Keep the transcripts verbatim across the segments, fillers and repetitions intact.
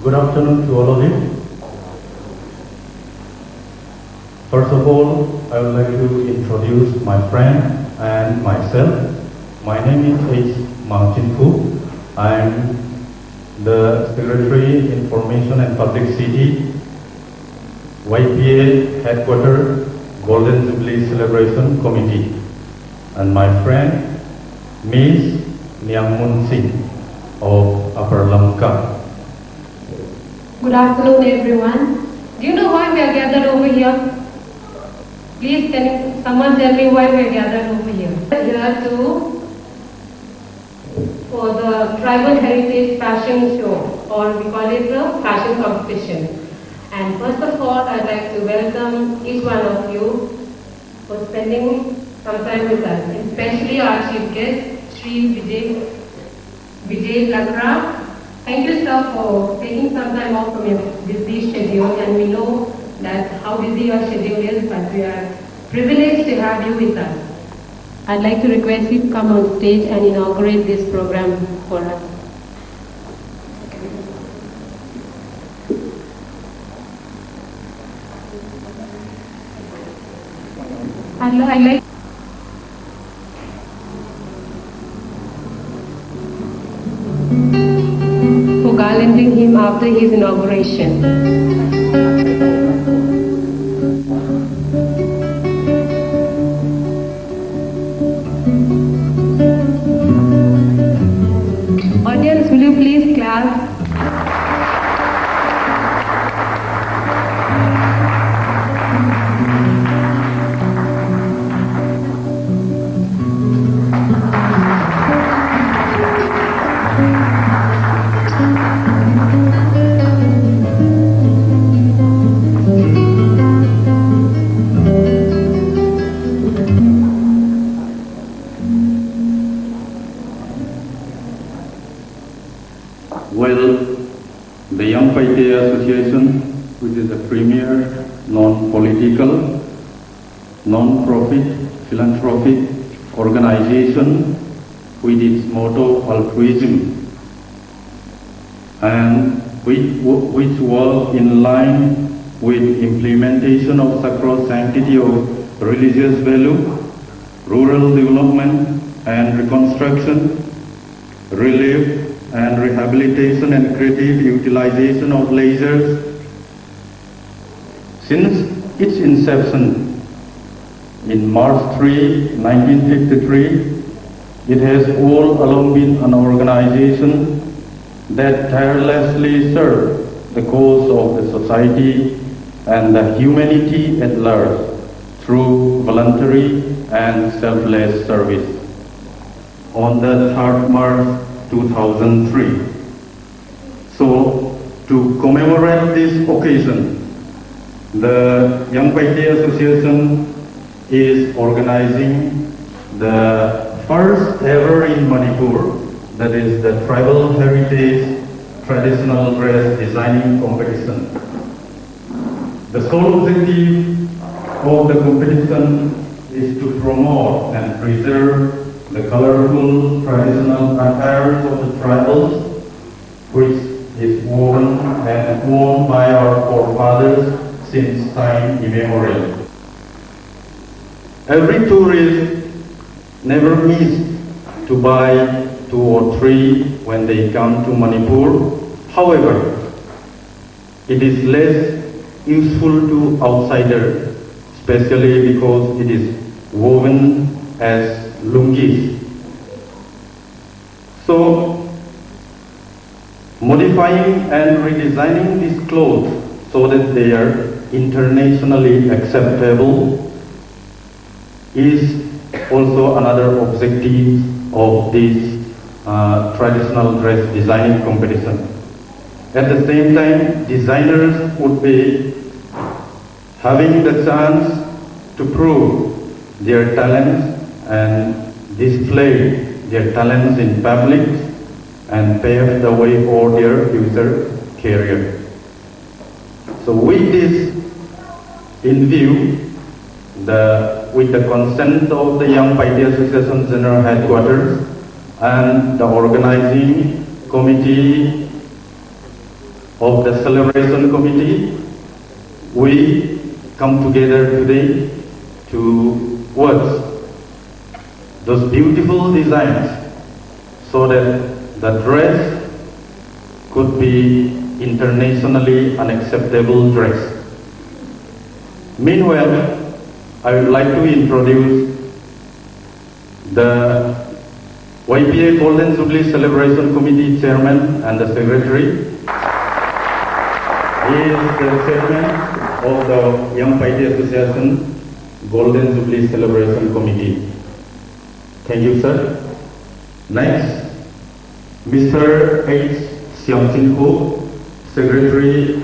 Good afternoon to all of you. First of all, I would like to introduce my friend and myself. My name is H. Mangchin Pu. I am the Secretary, Information and Publicity, Y P A Headquarter, Golden Jubilee Celebration Committee, and my friend, Miss Niangmun Singh of Upper Lamka. Good afternoon, everyone. Do you know why we are gathered over here? Please, can someone tell me why we are gathered over here? We are here to, for the Tribal Heritage Fashion Show, or we call it the fashion competition. And first of all, I'd like to welcome each one of you for spending some time with us, especially our chief guest, Shri Vijay, Vijay Lakra. Thank you, sir, for taking some time off from your busy schedule, and we know that how busy your schedule is, but we are privileged to have you with us. I'd like to request you to come on stage and inaugurate this program for us. I'd li-, I'd like for garlanding him after his inauguration. Audience, will you please clap? Well, the Young Paite Association, which is a premier non-political, non-profit, philanthropic organization with its motto altruism, and which, which was in line with implementation of sacrosanctity of religious value, rural development and reconstruction, relief and rehabilitation and creative utilization of leisures. Since its inception in March three, nineteen fifty-three, it has all along been an organization that tirelessly served the cause of the society and the humanity at large through voluntary and selfless service. On the third March two thousand three. So, to commemorate this occasion, the Young Paite Association is organizing the first ever in Manipur, that is the Tribal Heritage Traditional Dress Designing Competition. The sole objective of the competition is to promote and preserve the colorful traditional attires of the tribals, which is worn and worn by our forefathers since time immemorial. Every tourist never miss to buy two or three when they come to Manipur. However, it is less useful to outsider, especially because it is woven as lungis. So, modifying and redesigning these clothes so that they are internationally acceptable is also another objective of this, uh, traditional dress designing competition. At the same time, designers would be having the chance to prove their talents and display their talents in public and pave the way for their future career. So with this in view, the, with the consent of the Young Paite Association General Headquarters and the organizing committee of the celebration committee, we come together today to watch those beautiful designs so that the dress could be internationally unacceptable dress. Meanwhile, I would like to introduce the Y P A Golden Jubilee Celebration Committee Chairman and the Secretary. He is the Chairman of the Young Paite Association Golden Jubilee Celebration Committee. Thank you, sir. Next, Mister H Siamsin Kho, Secretary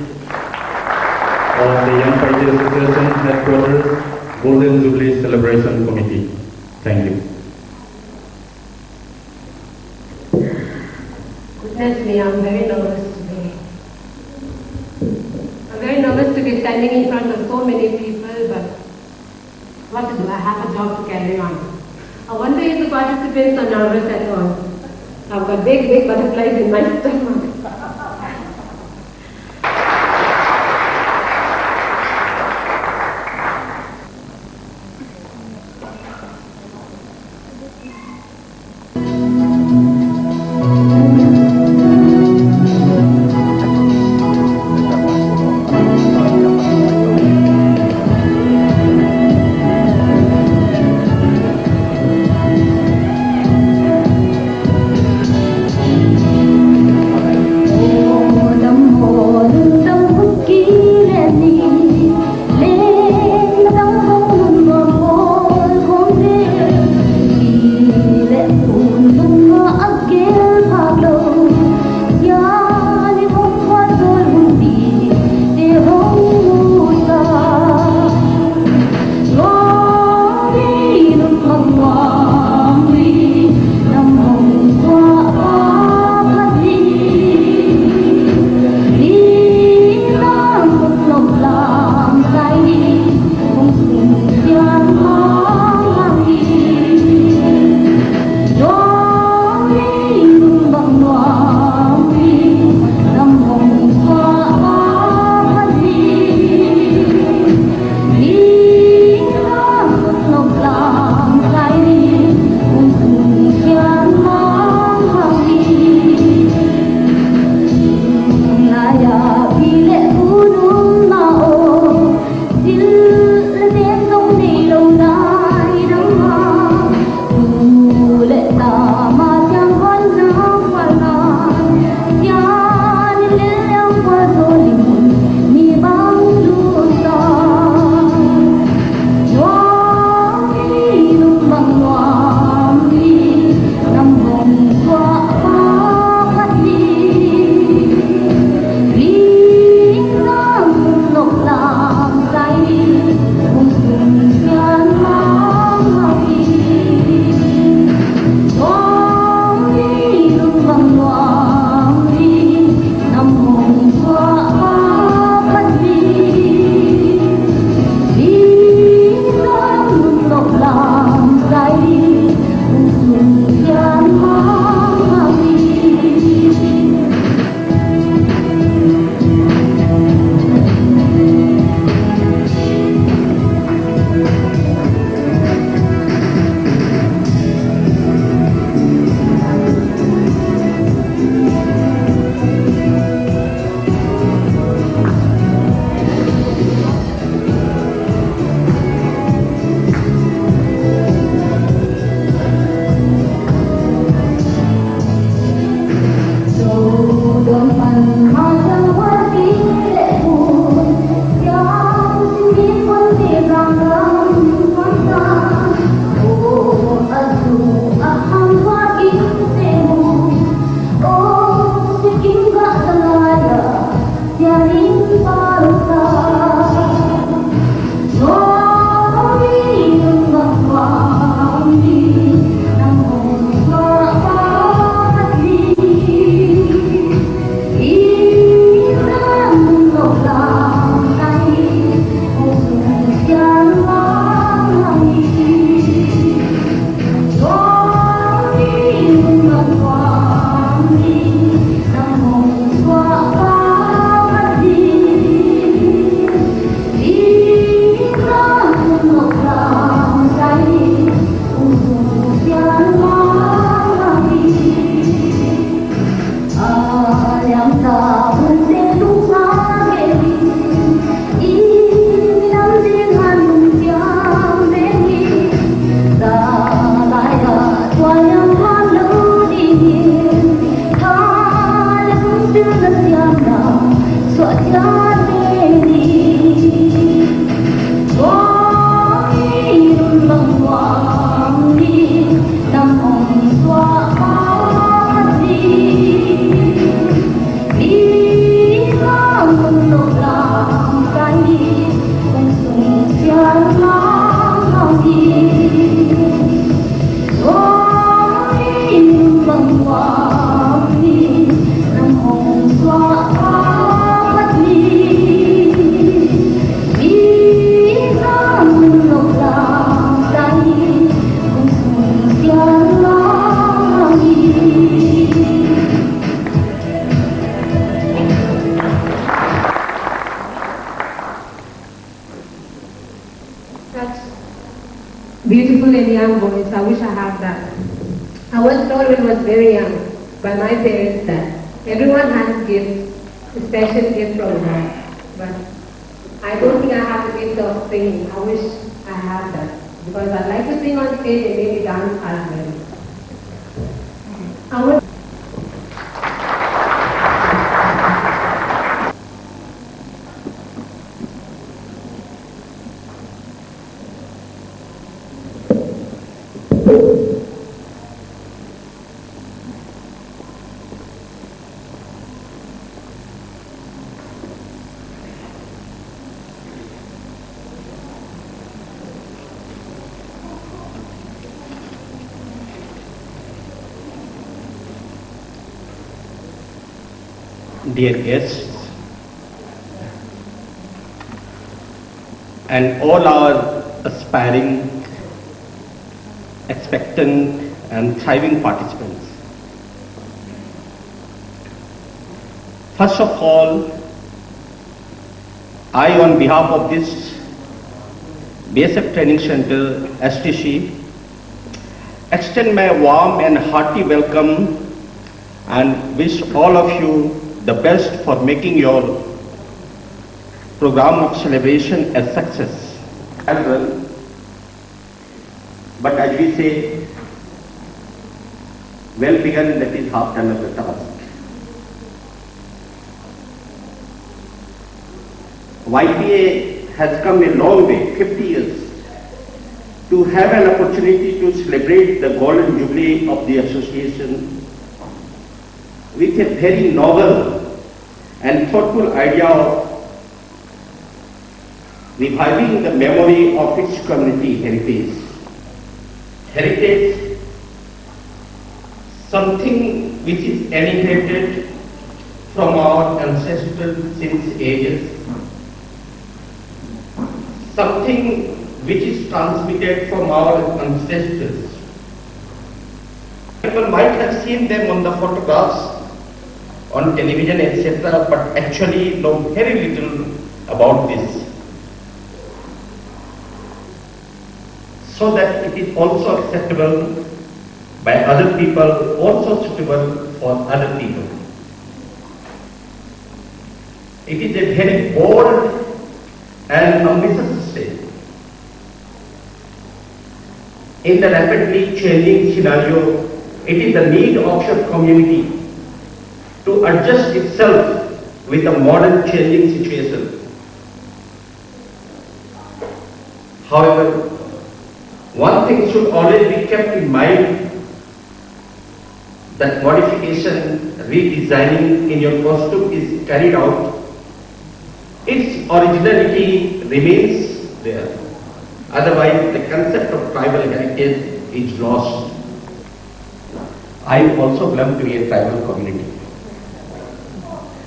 of the Young Paite Association Headquarters, Golden Jubilee Celebration Committee. Thank you. Goodness me, I'm very nervous today. I'm very nervous to be standing in front of so many people, but what to do? I have a job to carry on. I wonder if the participants are nervous at all. I've got big, big butterflies in my stomach. Young boys, I wish I have that. I was told when I was very young by my parents that everyone has gifts, a special gift from God. But I don't think I have the gift of singing. I wish I had that because I like to sing on stage and maybe dance as well. I would Dear guests, and all our aspiring, expectant, and thriving participants. First of all, I, on behalf of this B S F Training Center, S T C, extend my warm and hearty welcome and wish all of you the best for making your program of celebration a success. As well, but as we say, well begun, that is half done of the task. Y P A has come a long way, fifty years, to have an opportunity to celebrate the golden jubilee of the association with a very novel and thoughtful idea of reviving the memory of its community heritage. Heritage, something which is inherited from our ancestors since ages, something which is transmitted from our ancestors. People might have seen them on the photographs, on television, et cetera, but actually know very little about this. So that it is also acceptable by other people, also suitable for other people. It is a very bold and ambitious step. In the rapidly changing scenario, it is the need of your community to adjust itself with the modern changing situation. However, one thing should always be kept in mind, that modification, redesigning in your costume is carried out, its originality remains there. Otherwise, the concept of tribal heritage is lost. I also belong to a tribal community.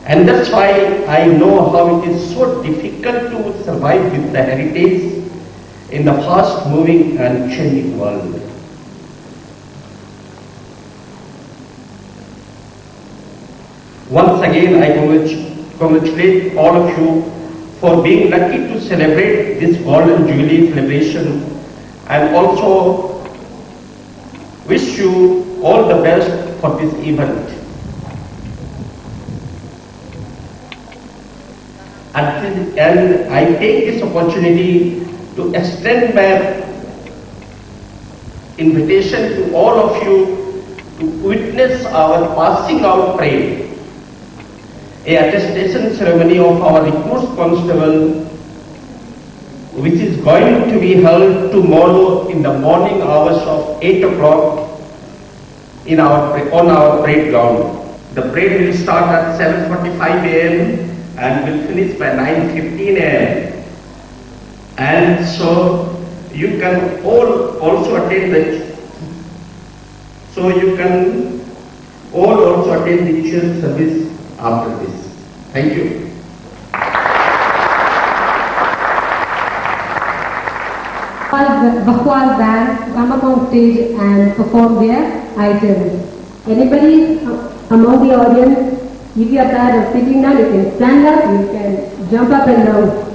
And that's why I know how it is so difficult to survive with the heritage in the fast moving and changing world. Once again, I congrat-, congratulate all of you for being lucky to celebrate this Golden Jubilee celebration, and also wish you all the best for this event. And, and I take this opportunity to extend my invitation to all of you to witness our passing out parade, a attestation ceremony of our recruit constable, which is going to be held tomorrow in the morning hours of eight o'clock in our pra-, on our parade ground. The parade will start at seven forty-five A M and will finish by nine fifteen A M. And so you can all also attend the, so you can all also attend the church service after this. Thank you. Vakhwal band to come up on stage and perform their items. Anybody among the audience, if you are tired of sitting down, you can stand up, you can jump up and down.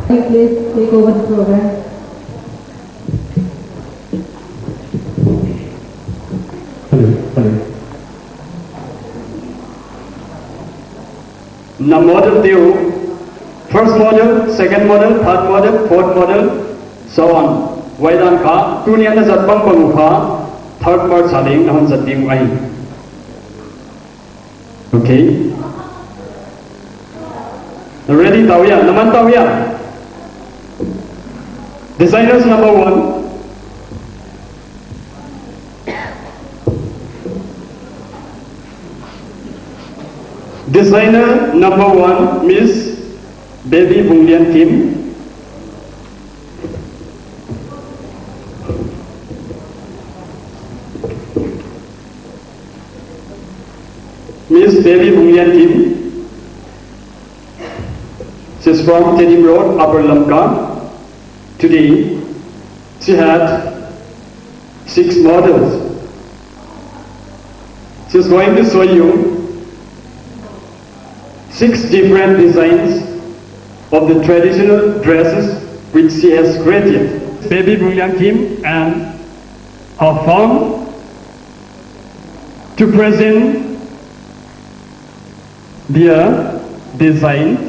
Please take over the program. Hello, hello. Na model te uh, first model, second model, third model, fourth model, so on. Huai dan kha, tuni a na zat bangbang uh kha, third March a leng na hon zat ding uh ahi. Okay. Ready ta uh hia, na man ta uh hia. Designers number one. Designer number one, Miss Baby Vunglian Kim. Miss Baby Vunglian Kim. She's from Tedim Road, Upper Lamka. Today, she had six models. She's going to show you six different designs of the traditional dresses which she has created. Baby Vunglian Kim and her firm to present their design.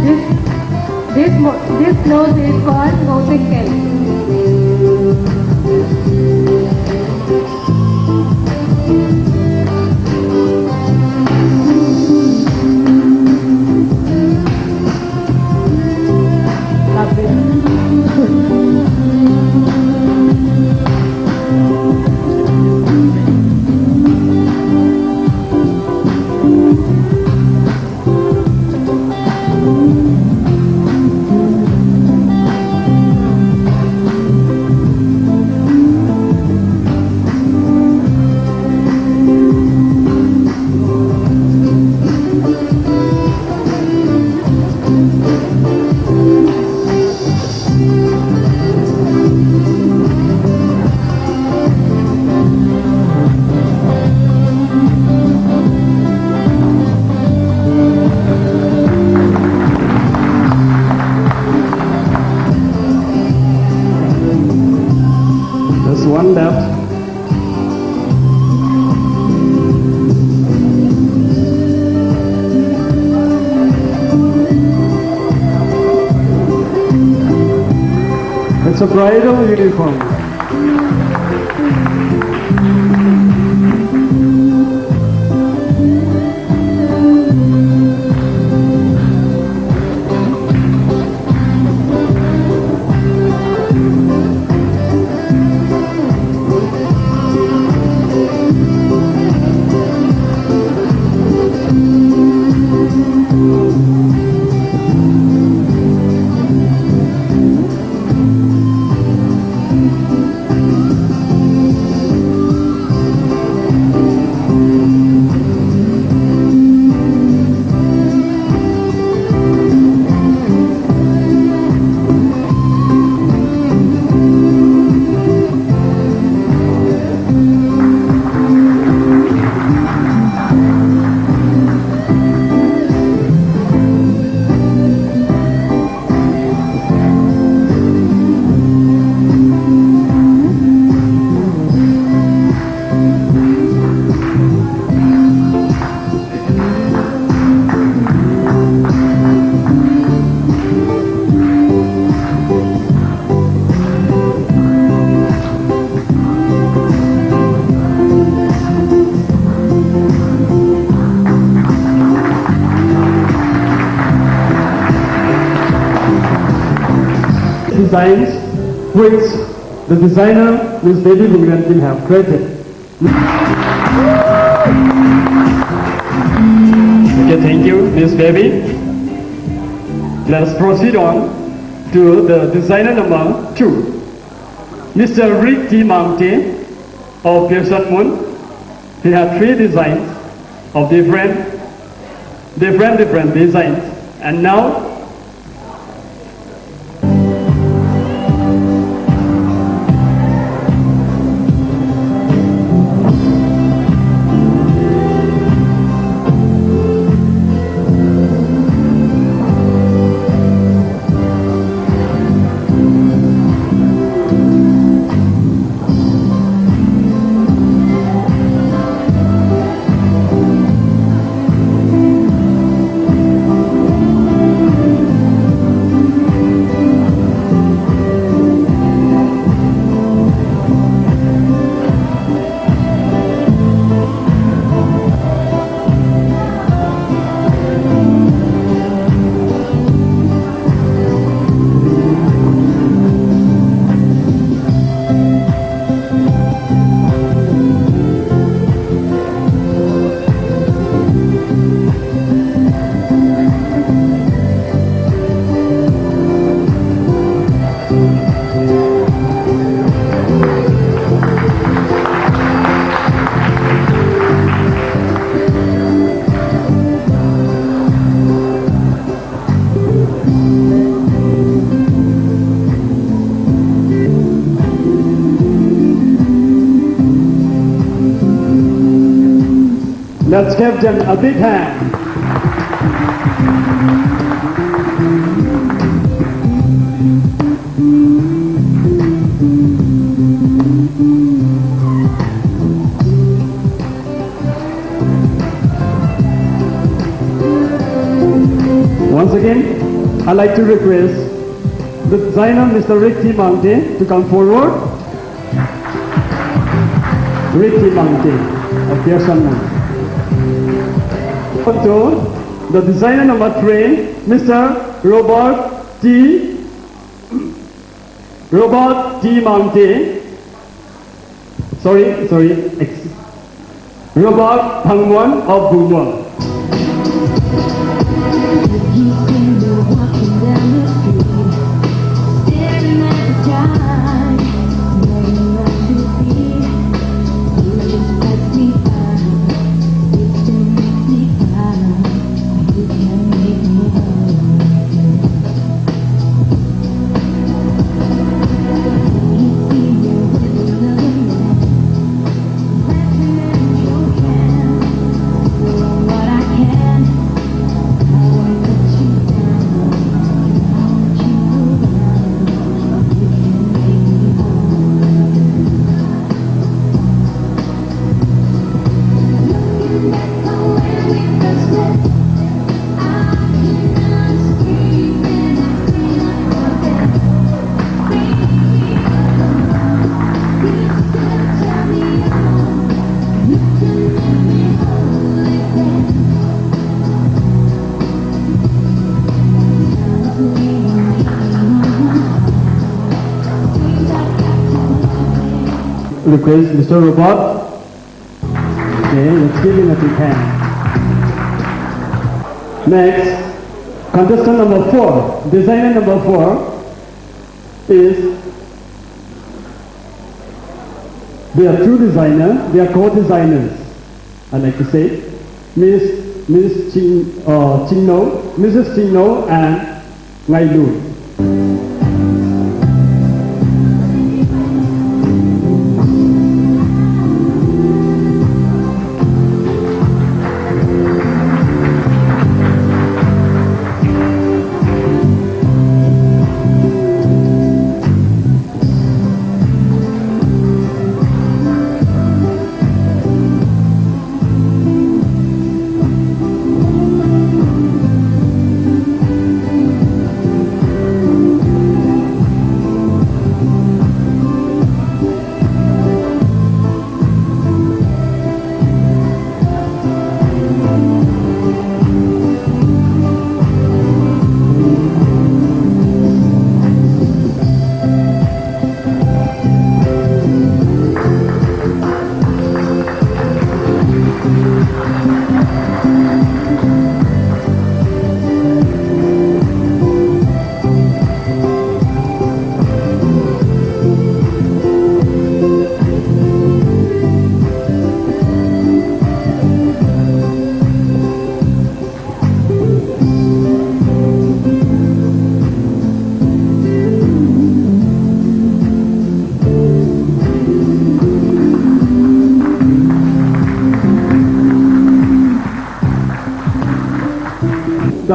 This, this mo-, this cloth is called Ngosing Kem. There's one left. It's a bridal uniform. Designs which the designer, Miss Devi Bungren, will have created. Okay, thank you, Miss Baby. Let us proceed on to the designer number two, Mister Rick T Mangte of Pearson Moon. He had three designs of different, different, different designs. And now, let's give them a big hand. Once again, I'd like to request the designer, Mister Rick T Mangte, to come forward. Rick T Mangte of Pearson Moon. To the designer number three, Mister Robert T. Robert T Mangte. Sorry, sorry. Ex- Robert Thangmuan of Bungmuang. Request Mister Robert. Okay, let's give him a big hand. Next, contestant number four, designer number four is, they are two designer, they are co-designers, I like to say, Miss, Miss Ching, uh, Chingno, Missus Chingno and Ngailu.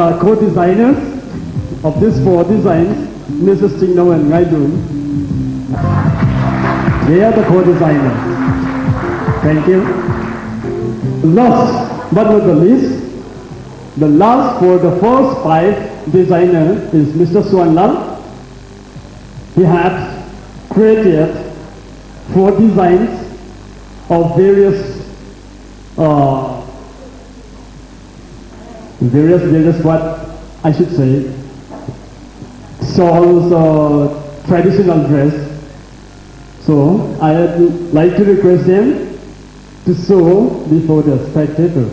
Uh, co-designers of these four designs, Missus Chingno and Ngaidun. They are the co-designers. Thank you. Last but not the least, the last for the first five designer is Mister Suanlal. He had created four designs of various, uh, various, various what I should say, shawls or traditional dress. So I'd like to request them to show before the spectator.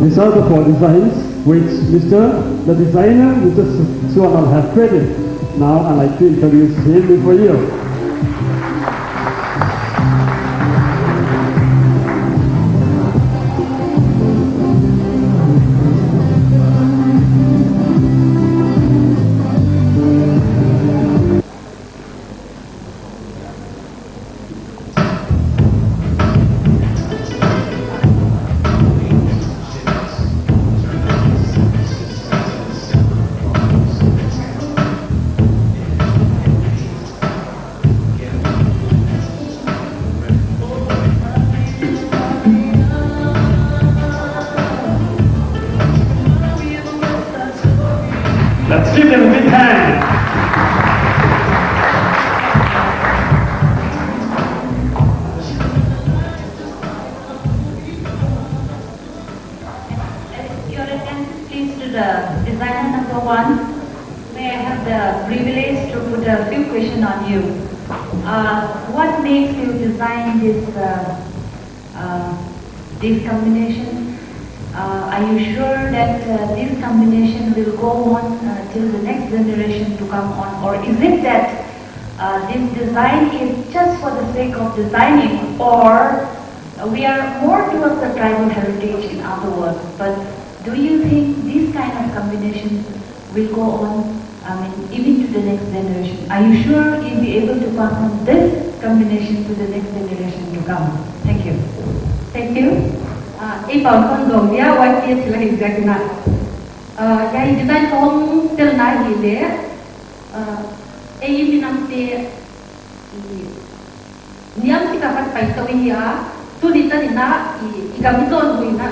These are the four designs which Mister the designer, Mister Su- Suanlal have created. Now I'd like to introduce him before you. Let's give them a big hand. Your attention, please, to the designer number one. May I have the privilege to put a few questions on you? Uh, what makes you design this, uh, uh, this combination? Uh, are you sure that, uh, this combination will go on, uh, till the next generation to come on? Or is it that, uh, this design is just for the sake of designing, or, uh, we are more towards the tribal heritage, in other words? But do you think this kind of combination will go on, I mean, even to the next generation? Are you sure you'll be able to pass on this combination to the next generation to come? Thank you. Thank you. Uh, I pau kon dong dia, huai te thil ahi ziakin a. Ah, hiai design hong telna hi leh, ah, ei minam te, i, niam chik a pat pai tou hi a, tuni tan in a, i, i gam i zawn hui in a,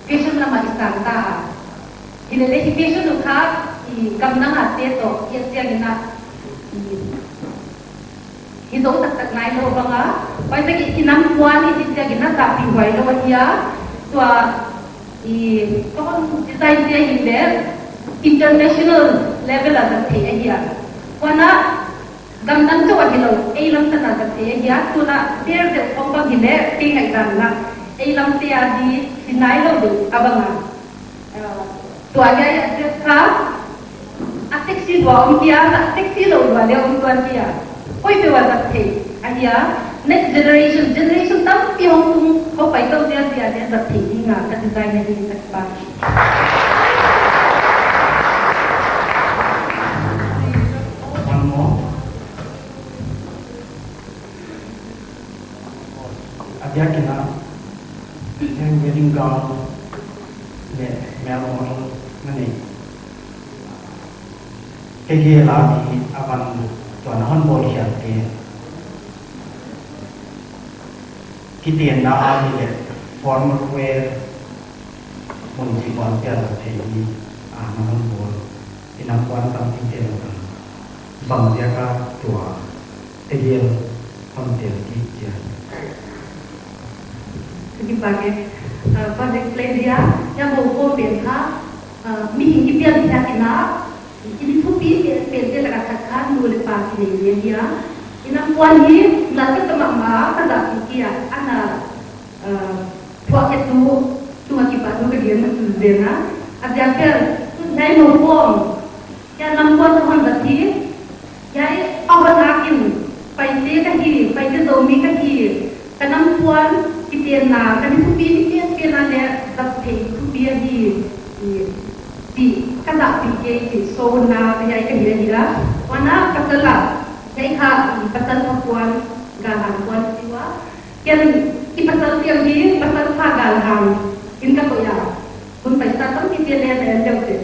fashion lam ah i sang ta a. Hi leh leh hi fashion uh kha, i, gam dang a te toh, i, a siang in a, i, hi zou taktak nailou bang a, huai tak i, i nam puan i chih ziakin a zahpih huailou ahi a, tua i, kon design te hi leh international level a zat theih ahi a. Huan a, gam dang chauh ahi lou, ei lam tan a zat theih ahi a, tun a, der deuh khong bang hi leh, kei ngaihdan a, ei lam te a di, di nailou deuh a bang a. Ah, tua hiai a address kha, a sexy lua om kei a, a sexy lou lua leh om tuan kei a. Koi peuh a zat theih ahi a, next generation, generation tampi hong tung, hong pai tou ziak ziak leh zat theih ding a, ka design ahi, ka pa. One more. A diakin a, hiai wedding gown leh male model na nei. Kei gel a di a van tua na hon bawl hial te. Kitenna ahi leh formal wear mun chih kuan pial thei di a na hon bawl. I nam kuan tam kite lou kan. Bang ziak a tua. Te gel hon tel kik chia. Ka kipak e. Ah, kon explain dia, hiai mopo pen kha, ah, mihing kipian thiak in a, i thupi pen, pen te lak a khat kha nu leh pa kinei dia. I nam puan hi, na ka tamah ma, ka zahpih kei a, ana, ah, thuak e tu, tu a kipak tu ka gen na tu zen a. A ziak pen, tu hiai mopo, hiai nam puan ka hon zat hi, hiai a hon akin, Paite ka hi, Paite Zomi ka hi, ka nam puan, kitenna, ka ni thupi ni pen pen a leh, zat theih thupi ahi, i, chih, ka zahpih kei chih, sawtna, ka hiai ka hi ahi a. Huan a, pasal a, hiai kha, i, pasal pha puan, galhang puan chi ua. Ken, i pasal siam hi, pasal pha galhang, in ka koih a. Hun paisa tampi te leh leh leh te.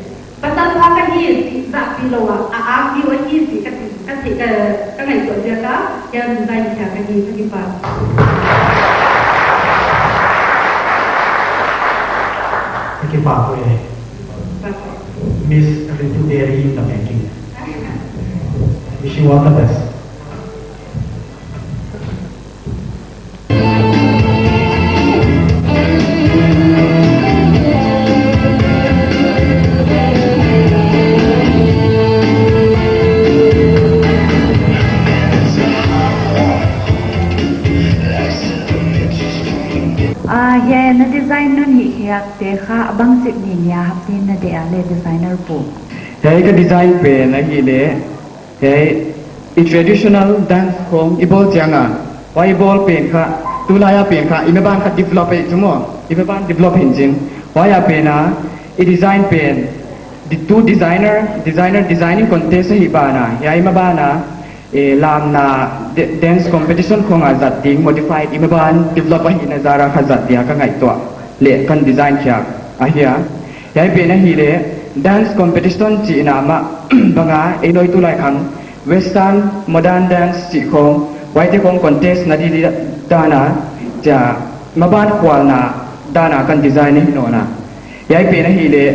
Pasal pha ka hi chih zahpih lou a, a ak di ua hi chih ka ti, ka ti, eh, ka ngaihtuah ziak a, hiai design khia ka hi, ka kipak. Ka kipak e. Miss Ritu Deri in the making. Wish you all the best. Ah, hiai na design non hih khiak te kha a bangchik ni nia hapdin na deih a leh designer pu. Hiai ka design pen ahihleh, hiai, i traditional dance khong i bawl chiang a, huai i bawl pen kha, tulai a pen kha, i maban kha develop e chu maw, i maban develop hi'n chin, huai a pen a, i design pen, di tu designer, designer designing contest ahi ban a, hiai maban a, e, lamna, de-, dance competition khong a zat ding modified i maban develop ahihna zara kha zat dia ka ngaihtuah, leh kan design khia, ahi a. Hiai pen ahihleh, dance competition chihna mah bang a, ei noi tulai khang, Western modern dance chih khong, huaite khong contest na di di dan a, chia, maban khualna dan a kan design ahi nawn a. Hiai pen ahihleh,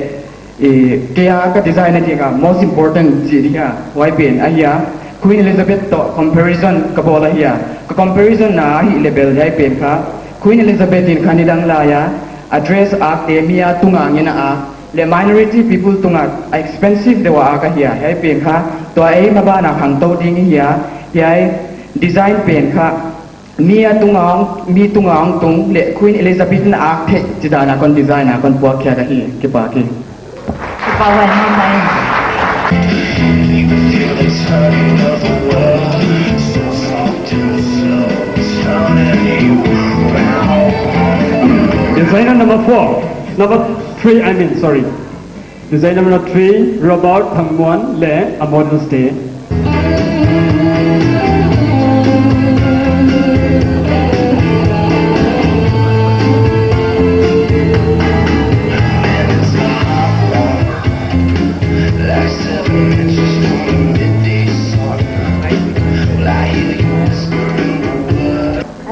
i, kei a ka design a ding a, most important chih di a, huai pen ahi a, Queen Elizabeth toh comparison ka bawl ahi a, ka comparison na ahihleh bel hiai pen kha, Queen Elizabeth in kha nidang lai a, a dress ak te mi a tung a ngen a ak, leh minority people tungah a expensive deuh a ak ahi a, hiai pen kha, tua ei maban a khangtou ding ahi a, hiai design pen kha, mi a tung a hong, mi tung a hong tung, leh Queen Elizabeth in a ak theih, chih dan a kon design a kon puak khia ka hi, kipak e. Kipak huai mahmah e. Designer number four. Number three, I mean, sorry. Designer number three, Robert Thangmuan leh a Models Day.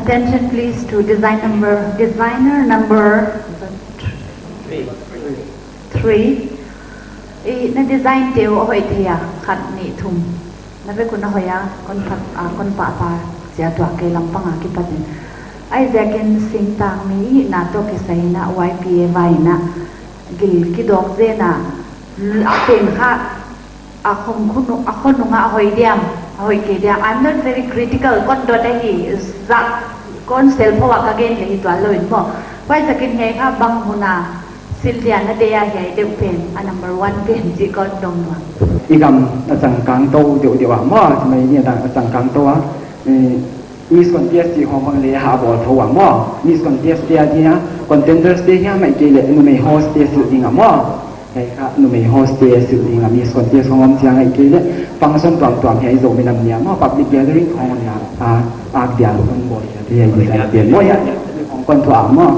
Attention please to design number, designer number three. I na design te uh a hoih thei a, khat nih thum. Na vek un a hoih a, kon phat, a, kon pahpah chia tuak kei lampang a kipat in. Huaiziakin singtang mi hihna toh kisai in a Y P A vai in a gil kidawk zen a, a pen kha a khong khunu, a khonung a hoih diam, a hoih kei diam. I'm not very critical, kon dot ahi, zak, kon sel pho a ka gen leh hi tuan lou in maw. Huaiziakin hiai kha bang hun a sil dia na deih a, hiai deuh pen, a number one pen chih kon dong nuam. I gam a changkang tou deuhdeuh a maw, chimai ni a changkang tou a. Eh, Miss Contest chih khong khong leh ha bawl thou a maw. Miss Contest te a dia, Contenders te hiam ahihkeileh numei host te silh ding a maw. Hiai kha numei host te silh ding a, Miss Contest khong om chiang ahihkeileh function tuamtuam hiai Zomi Nam ni a maw, public gathering khong ni a, a, ak dia kon bawl hiai te hiai design te maw, hiai khong kon thuah a maw.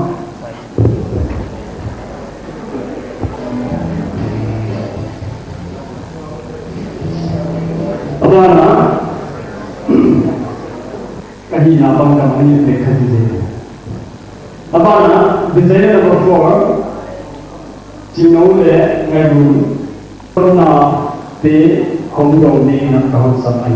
A ban ah, ka hihna bang dang a ni leh kha design. A ban ah, designer number four, Chingno leh Ngaidun. Corona te hong dong ding in ka hon sap ahi.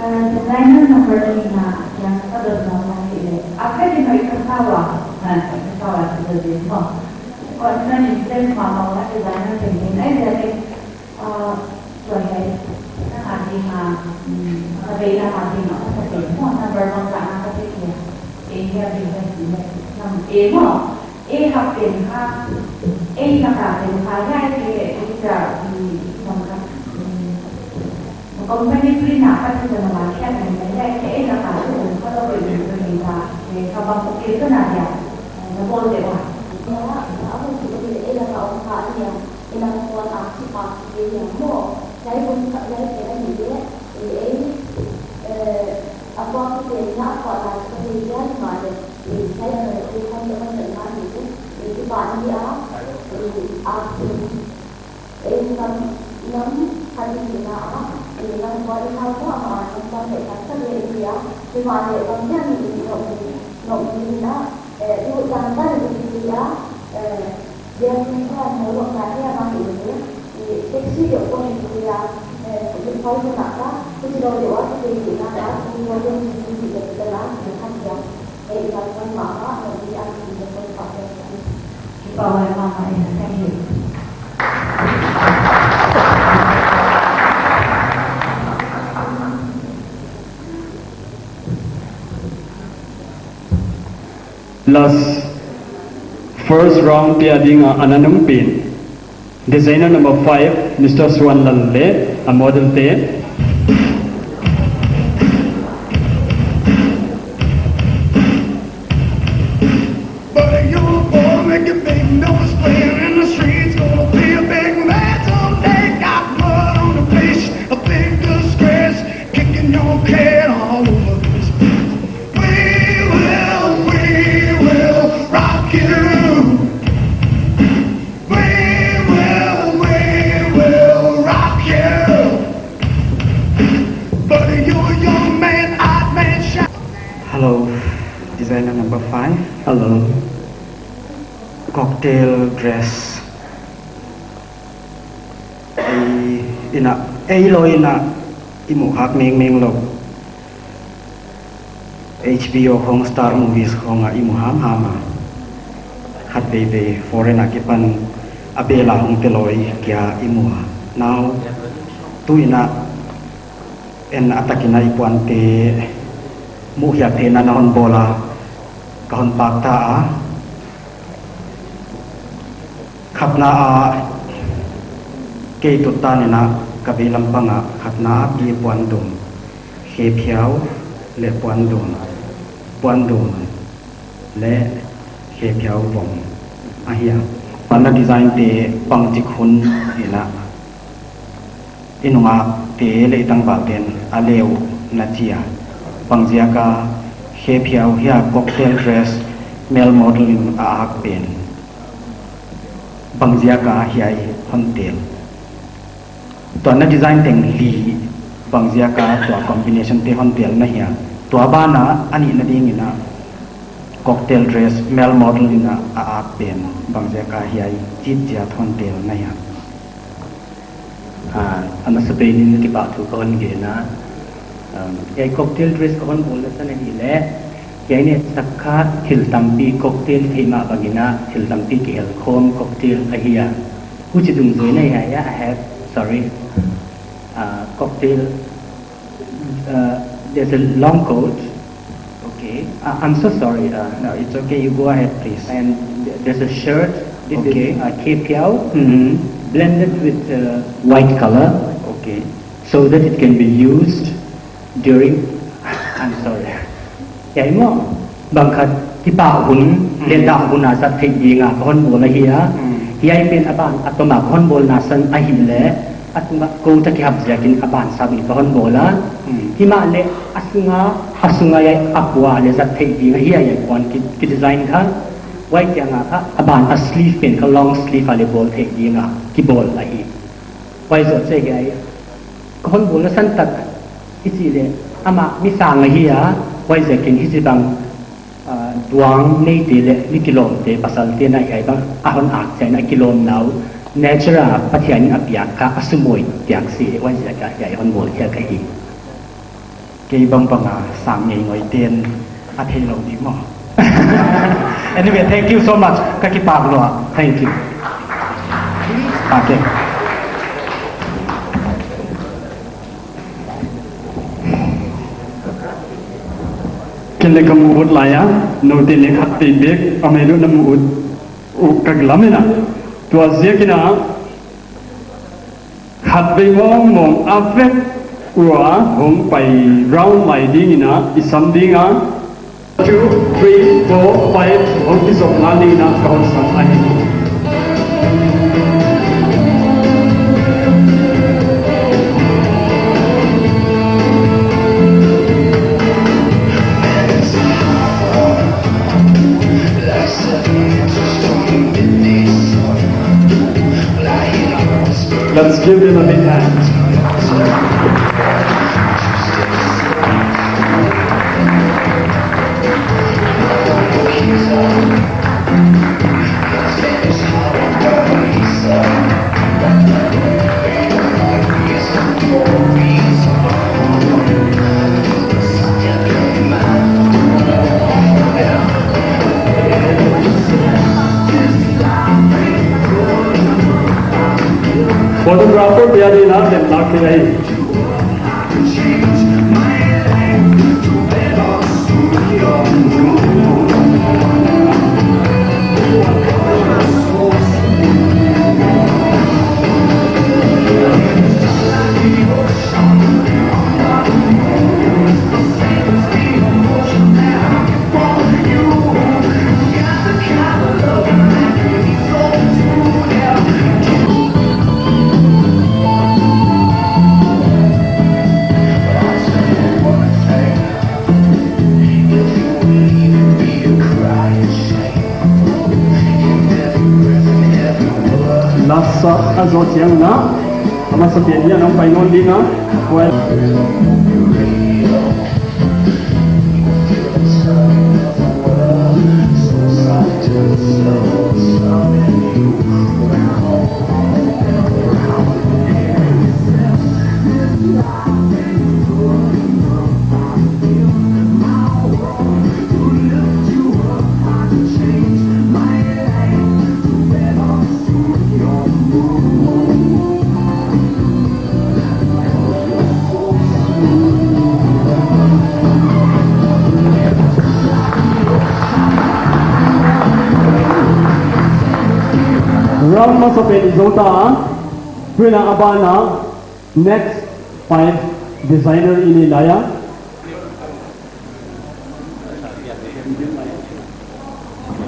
Eh, designer number three na, yang ka dot na mong ni le. Apa di mai kasawa? Ha, kasawa tu jadi mo. Kau na ni sen mama na designer thinking. Ai jadi, ah, tu ai. Na hati ma, hmm, ka bei na hati ma, ka sa mo, number one ka na ka pe kia. Eh, ya bi ha si mo. Nam, eh, mo. Ei hak pen kha, ei na ka pen kha, hiai te, ei ka, um, song kha, um, company print na ka te na la kia na hiai te, ei na ka te um kha lo ko i ko ni ta, eh, ka bang ko ke ko na dia, na bol te wa. Ya, a ko ki ko ni ei na ka um kha ni ya, ei na ko na si pa ki ni ya mo, hiai bun kha, hiai te na ni de, eh, eh, a ko ki te na ko na ko ni ya ma de. Ih, saya na ih, kon te kon te na ni, ih, ih, ba ni a, ih, a, ih, nam, nam, hadi ni na a, ih, nam, ba ni na ko a, nam, ba ni a, sa ni a, ih, ba ni a, ni, no, ni na, eh, ih, ba ni a, eh, Dia ni ko mo lo na ni a ma ni ni. Ih, taxi yo ko ni ni a, eh, ni ko ni na ka, ni lo yo a, ni ni na ka, ni lo yo ni ni ni ni na, ni ka ni a. Eh, ih, ba ni ma ma, ni ni a, ni ko ni pa ni. Ki pa wa ma ma, eh, thank you. Last first round te a ding a ana nungpen. Designer number five, Mister Suan Lal leh a model te. But a young boy making big noise, playing in the streets, gonna be a big man someday. Got blood on the face, a big disgrace, kicking your can all over this. We will, we will rock you. We will, we will rock you. But you, young man, odd man, shy. Hello, designer number five. Hello. Cocktail dress. Ei, ina, ei lo ina, i mu khak mengmeng lou. H B O khong, Star Movies khong a i mu hamham a. Khatveivei foreign a kipan a bel a hong teloi kia i mu a. Now, tu ina en a takin a i puante muh hiat theihna na hon bawl a, ka hon pak ta a. Khatna a, kei tutan ina ka veilam pang a, khatna a Pi Puandum, Khe Phiau leh Puandum. Puandun leh khephiau vong ahi a. Panna design te bangchik hun in a, i nungakte leh i tangvalte'n a leh uh na chi a. Bangziak a khephiau hiai cocktail dress male model in a ak pen? Bangziak a hiai hon tel? Tua na design teng li, bangziak a tua combination te hon tel na hia? Tua ban a a nihna ding in a cocktail dress male model in a ak pen bangziak a hiai chih chiat hon tel na hia? Ah, a masapen in kipahthu ka hon gen a. Um, hiai cocktail dress ka hon bawlna san ahihleh, hiai neh sak kha thil tampi cocktail i theih mah bang in a, thil tampi kihel khawm cocktail ahi a. Huchi dungzui in a hiai, I have, sorry, uh, cocktail, uh, there's a long coat. Okay. Uh, I'm so sorry. Uh, no, it's okay. You go ahead, please. And th-, there's a shirt. This is, okay, uh, khephiau, mm-hmm, blended with, uh, white color. Okay. So that it can be used during, I'm sorry. Hiai maw, bang khat kipah hun, mm, leh dah hun a zat theih ding a ka hon bawl ahi a. Mm. Hiai pen a ban a tom a ka hon bawlna san ahihleh, a tung a coat a kihap ziakin a ban sawt in ka hon bawl a. Mm. Himahleh a sung a, a sung a hiai a pua leh zat theih ding ahi a, hiai kuan ki, ki design kha. Huai chiang a kha, a ban a sleeve pen kha long sleeve a leh bawl theih ding a kibawl ahi. Huai zoh chiang hiai ka hon bawlna san tak i chih leh, amah mi sang ahi a, huaiziakin hichibang, ah, duang neite leh mi kilawmte pasalte'n a hiaibang a hon ak chiangin a kilawmna uh, nature a Pathian in a piak kha a sumawi piak si, huaiziak a hiai hon bawl khia ka hi. Kei bangbang a sang ngeingei te'n a theilou di maw. Anyway, thank you so much. Ka kipak lua. Thank you. Okay. Ken leng ka mu ut lai a, noute leng khat peuhpeuh, amah leng na mu ut uh ka lamen a. Tua ziakin a, khatvei mawngmawng a vek ua hong pai round lai ding in a i sam ding a. Two, three, four, five, hong kizop lai ding in a ka hon sam ahi. Let's give them a big hand. Photographer biar ni na, dem lak ni. Lasa a zoh chiang in a, a masapen in a hong pai nawn ding a, kuai. Round masapen i zou ta, tuin a ban a, next five designer i nei lai a.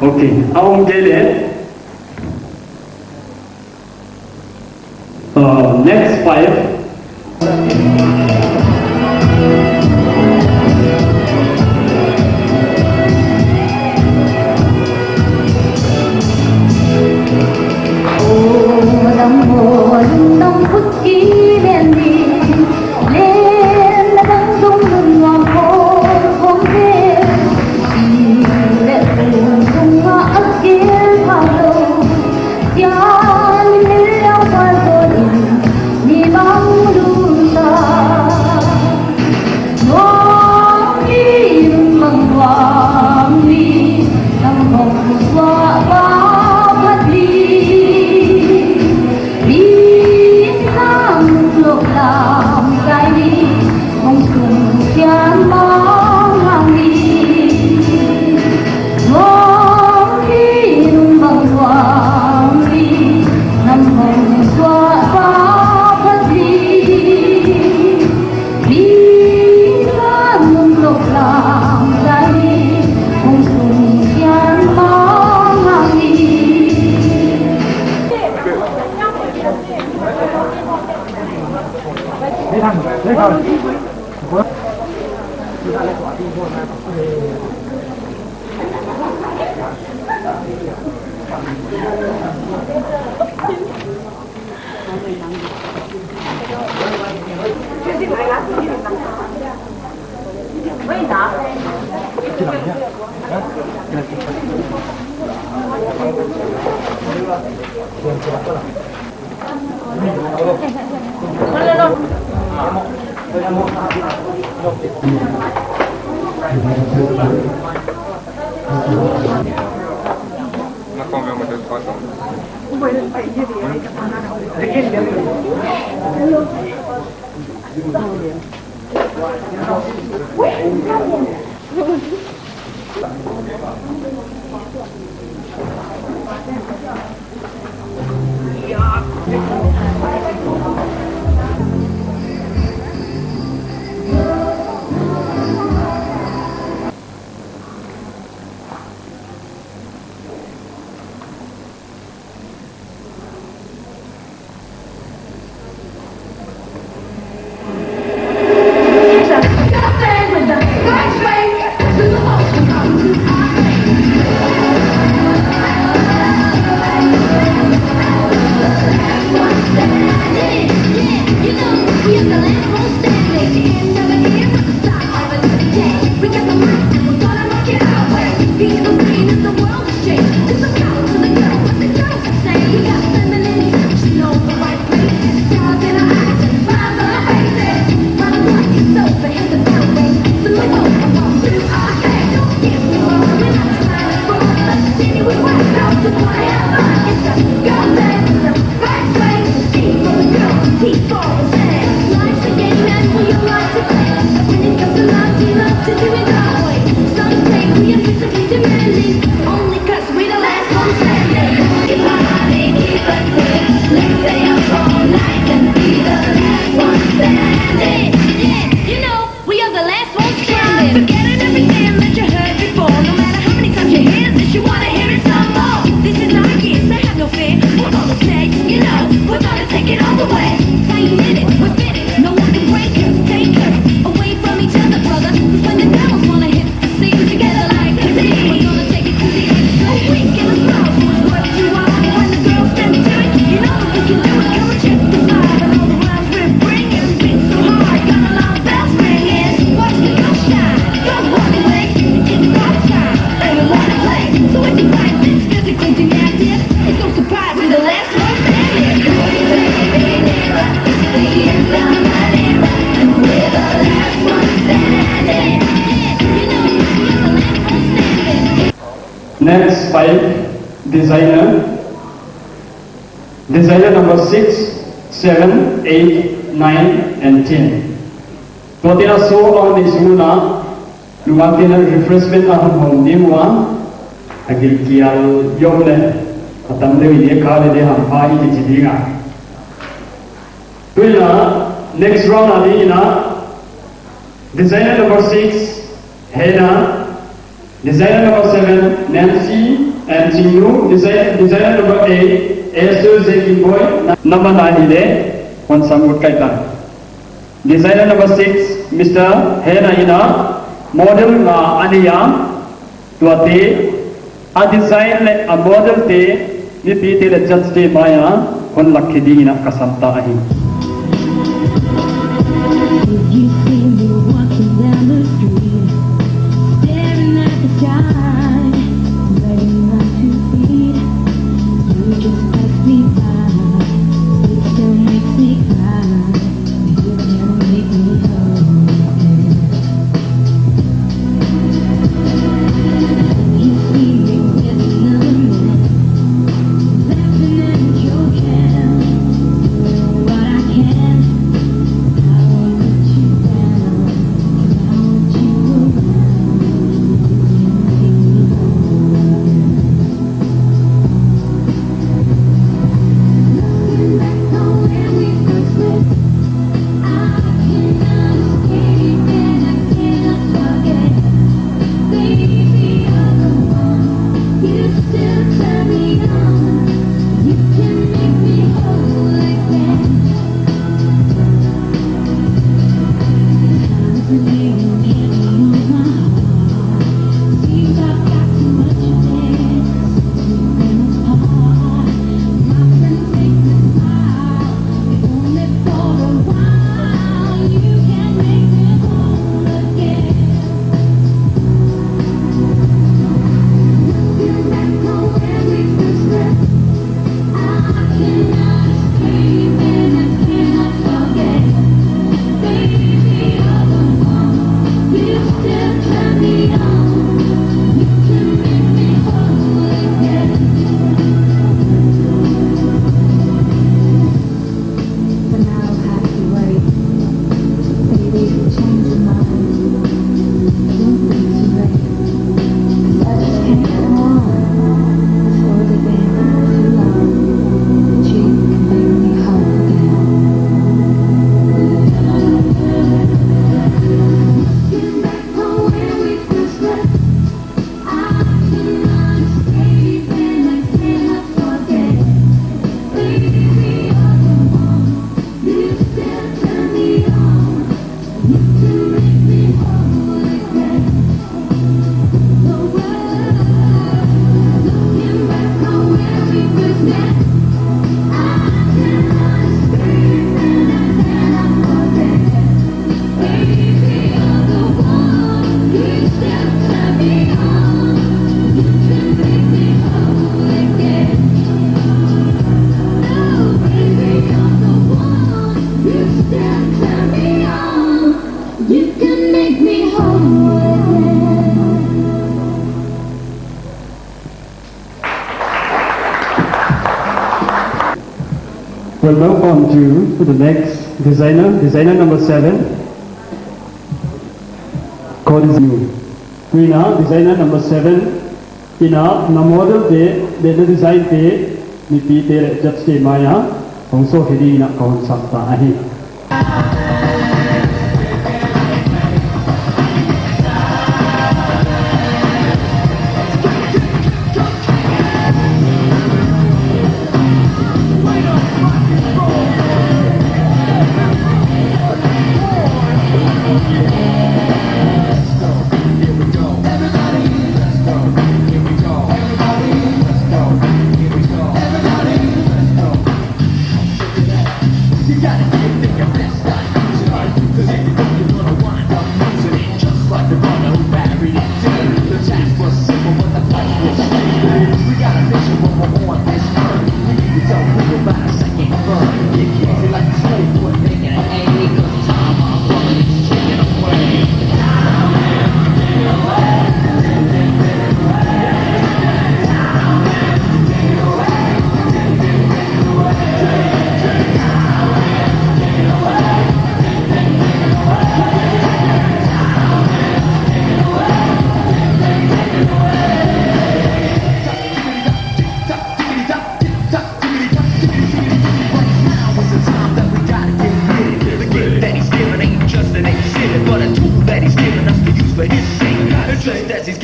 Okay, a om kei leh. Uh, next five. We are the last ones standing. Forgetting everything that you heard before. No matter how many times you hear this, you wanna hear it some more. This is our year, so have no fear. We're gonna take, you know, we're gonna take it all the way. Saying it, we're fitting. No one can break us, take us away from each other, brother. We find the devils wanna hit the scene together like a team. We're gonna take it to the end. So we give a smile for what you are. When the girls stand to it, you know that we can do it. Come and check the vibe and all the rhymes we're bringing. Beat so hard, got a lot of bells ringing. Watch the girls shine, don't wanna wait. It's about time, everyone to play. So if you find this physical gymnastics, it's no surprise we're the last one standing. Next five, designer. Designer number six, seven, eight, nine, and ten. Tuate a show a neih sung un, nungak te'n refreshment a hon hawm ding ua, a gilkial yom le, a tam deuh in kha le de hampha i kichi ding a. Tuin, next round a ding in, designer number six, Hena, Designer number seven, Nancy M Chingnu. Design, designer number eight, Esther Zekinboi. Number nine hi leh, hon sam ngut kei ta. Designer number six, Mister Hena Ina. Model nga a nei a, tuate, a design leh a model te, mipite leh judge te mai a hon lak khe ding in ka sam ta ahi. If you see me walking down the street, staring at the sky, dragging my two feet, you just pass me by. It still makes me cry. You can make me whole again. You see me with another man, laughing and joking, doing what I can. I won't let you down, 'cause I want you around. You can make me whole again. Looking back on when we first met, I cannot escape and I cannot forget. Baby, you're the one. You still turn me on. You can make me whole again. You can make me whole again. We'll move on to the next designer, designer number seven. Code is new. Tuin a designer number seven in a na model te, leh na design te, mipite leh judge te mai a hong sawt khe ding in ka hon sam ta ahi.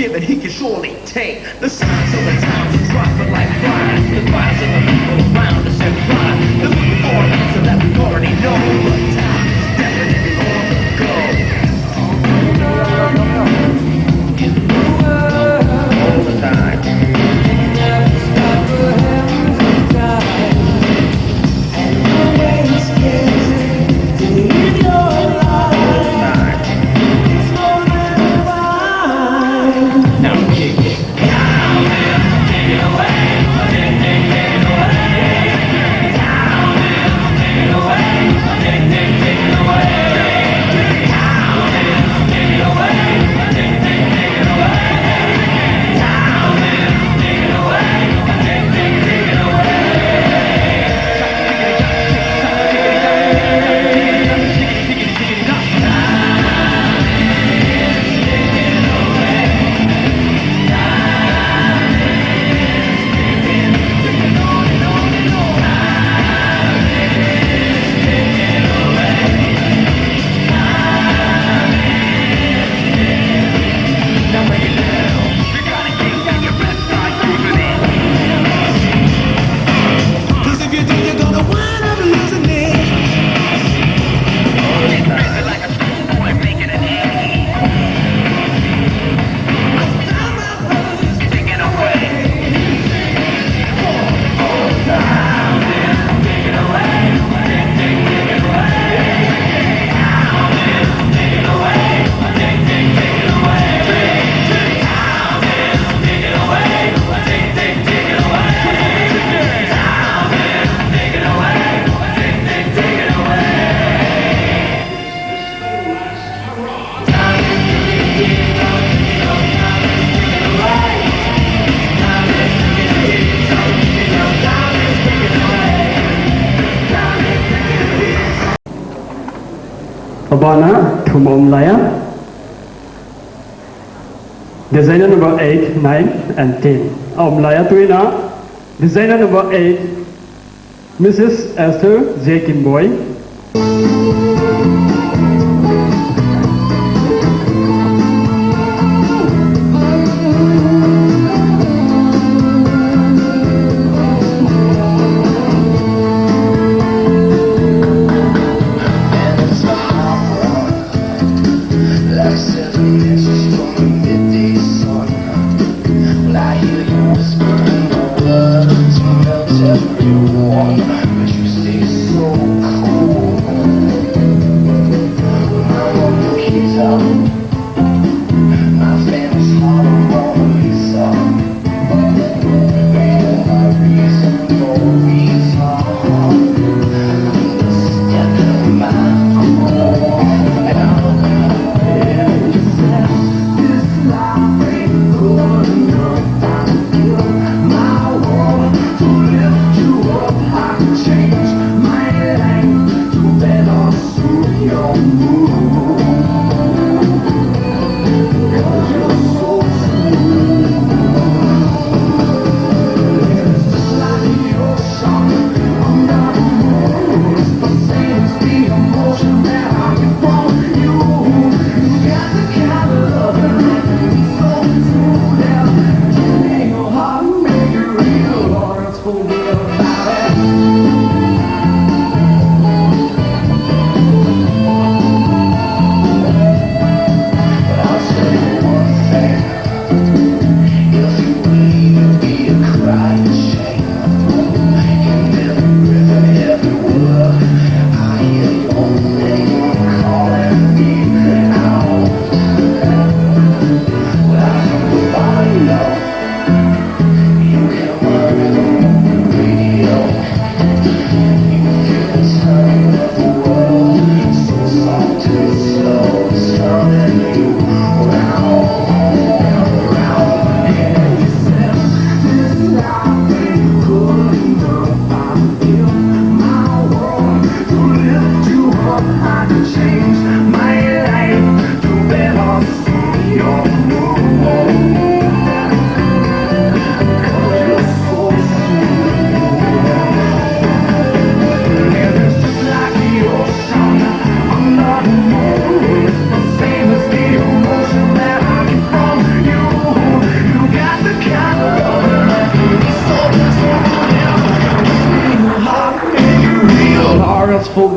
That he can surely take. The signs of the times are dropping like flies. The cries of the people around us have cried. They're looking for an answer that we already know. But time is definitely on the go. All the time. A ban ah thum om lai a. Designer number eight, nine and ten. A om lai a, tuin a designer number eight, Missus Esther J Kimboi. Like seven inches from the midday sun. Well, I hear you whispering the words to melt everyone, but you stay so cool. My one Nikita, my famous Mona Lisa.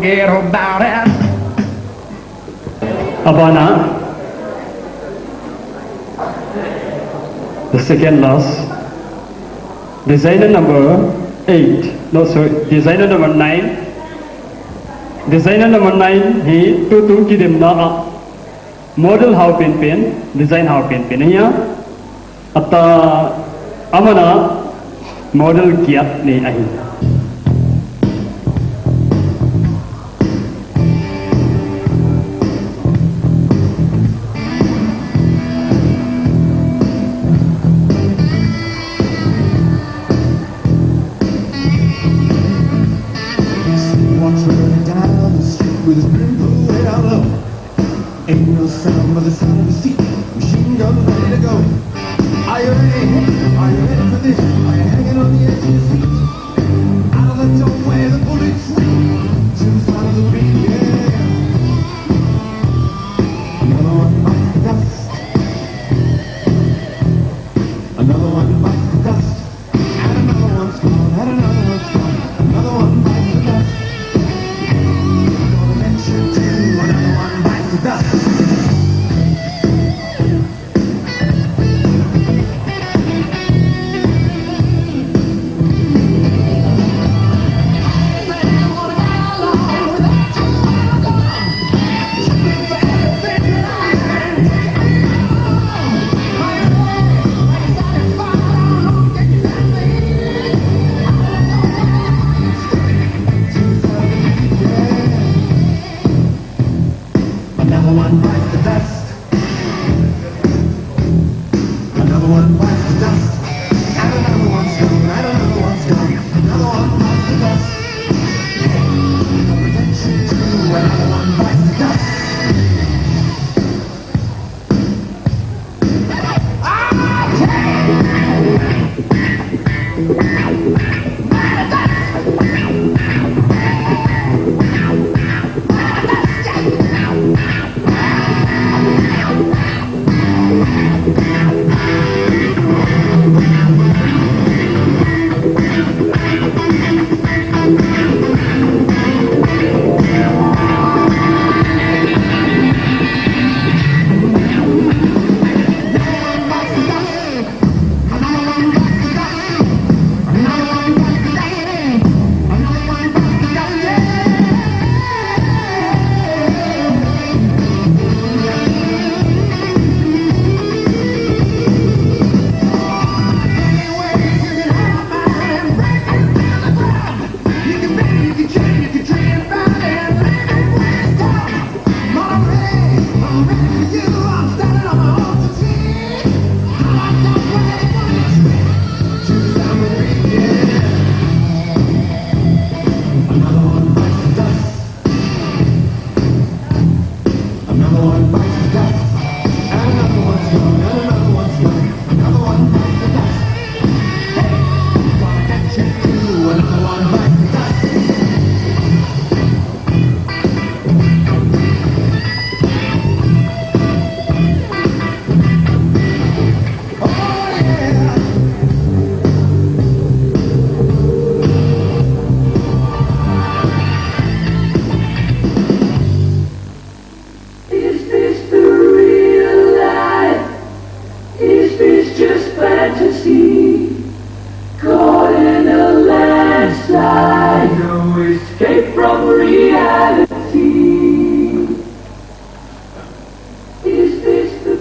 Care about it. A ban ah, the second last, designer number eight. No, sorry, designer number nine. Designer number nine hi tutung kidemna ah model hau penpen, design hau penpen ahi a. Ata aman model giat nei ahi. Walks right down the street with his brim pulled way down low. Ain't no sound but the sound of his teeth. Machine gun ready to go. Are you ready? Are you ready for this? Are you hanging on the edge of your seat? Out of the doorway, the bullets ring. To the sound of the beat, yeah. Another one bites the dust. Another one bites the dust. And another one's gone, and another one's gone. Another one bites the dust. Gonna get you too, another one bites the dust. Another one bites the dust. Another one bites the dust. And another one's gone, and another one's gone. Another one bites the dust. Another one bites the dust. Another one bites the dust. And another one's gone, and another one's gone. Another one bites the dust. Hey, gonna get you too. Another one bites the dust. Is this the real life? Is this just fantasy? Caught in a landslide, no escape from reality. Is this the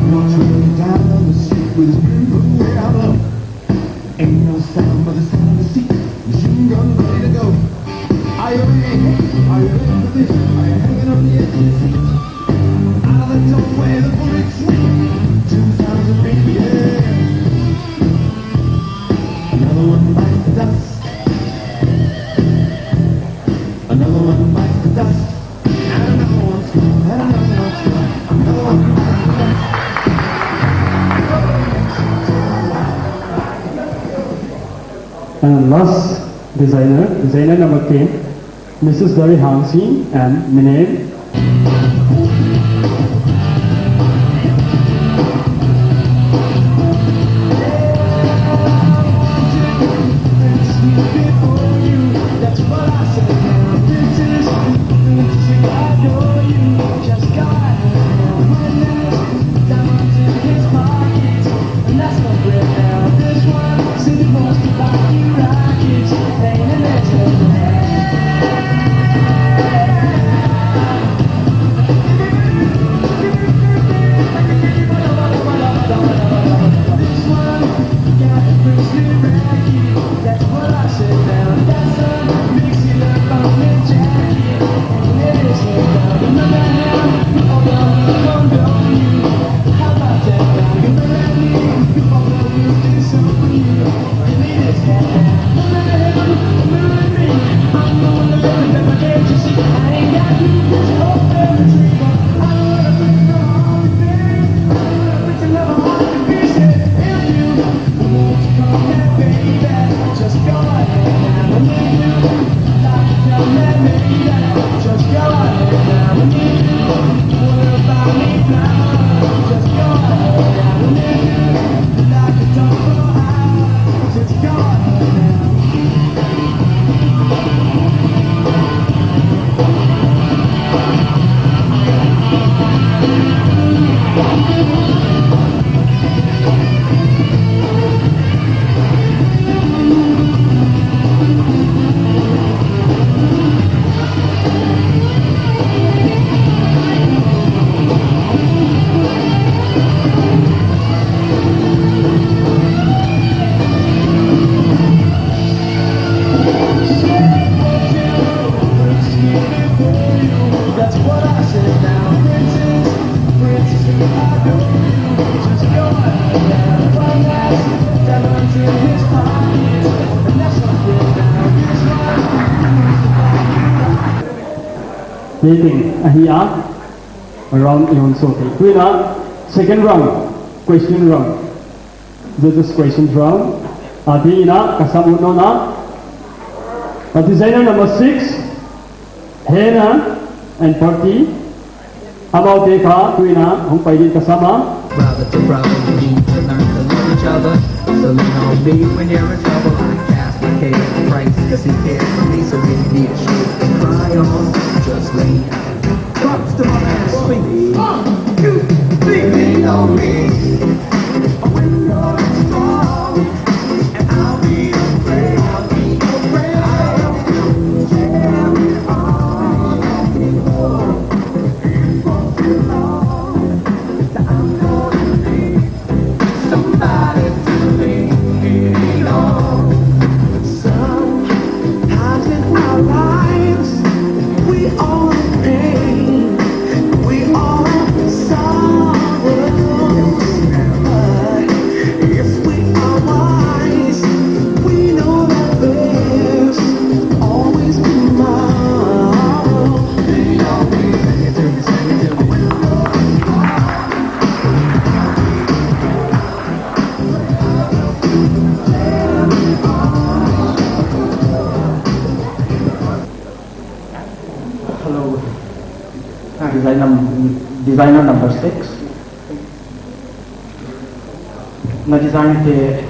Walks right down the street with his brim pulled way down low. Ain't no sound but the sound of the seat. Machine gun ready to go. Are you ready? Are you ready for this? Are you hanging on the edge of your seat? Out of the doorway, the bullets ring. Two sounds of beat, yeah. Another one bites the dust. Another one bites the dust. And another one's gone, and another one's gone. Another one bites the dust. And last designer, designer number ten, Missus Dari Hangsing and Minem. Dating ahi a, round i hon sawt hi. Tuin a, second round, question round. Judges' questions round. A, tuin a, ka sam ut nawn a, a, designer number six, Hena and party. Amaute kha tuin a hong pai ding ka sam a. Brother to brother, we need to learn to love each other. So lean on me when you're in trouble. I cast my cares, Christ, 'cause he cares for me, so give me a shield to cry on. Just lean. Props to my man, Swing. Lean on me. When you're strong, and I'll be afraid. I'll be afraid. I'll carry on. It won't be long. I'm gonna need somebody to lean on. Sometimes in our lives, we all have pain, we all have sorrow. But if we are wise, we know that there's always tomorrow. Hello. Ah, design num-, designer number six. Na design te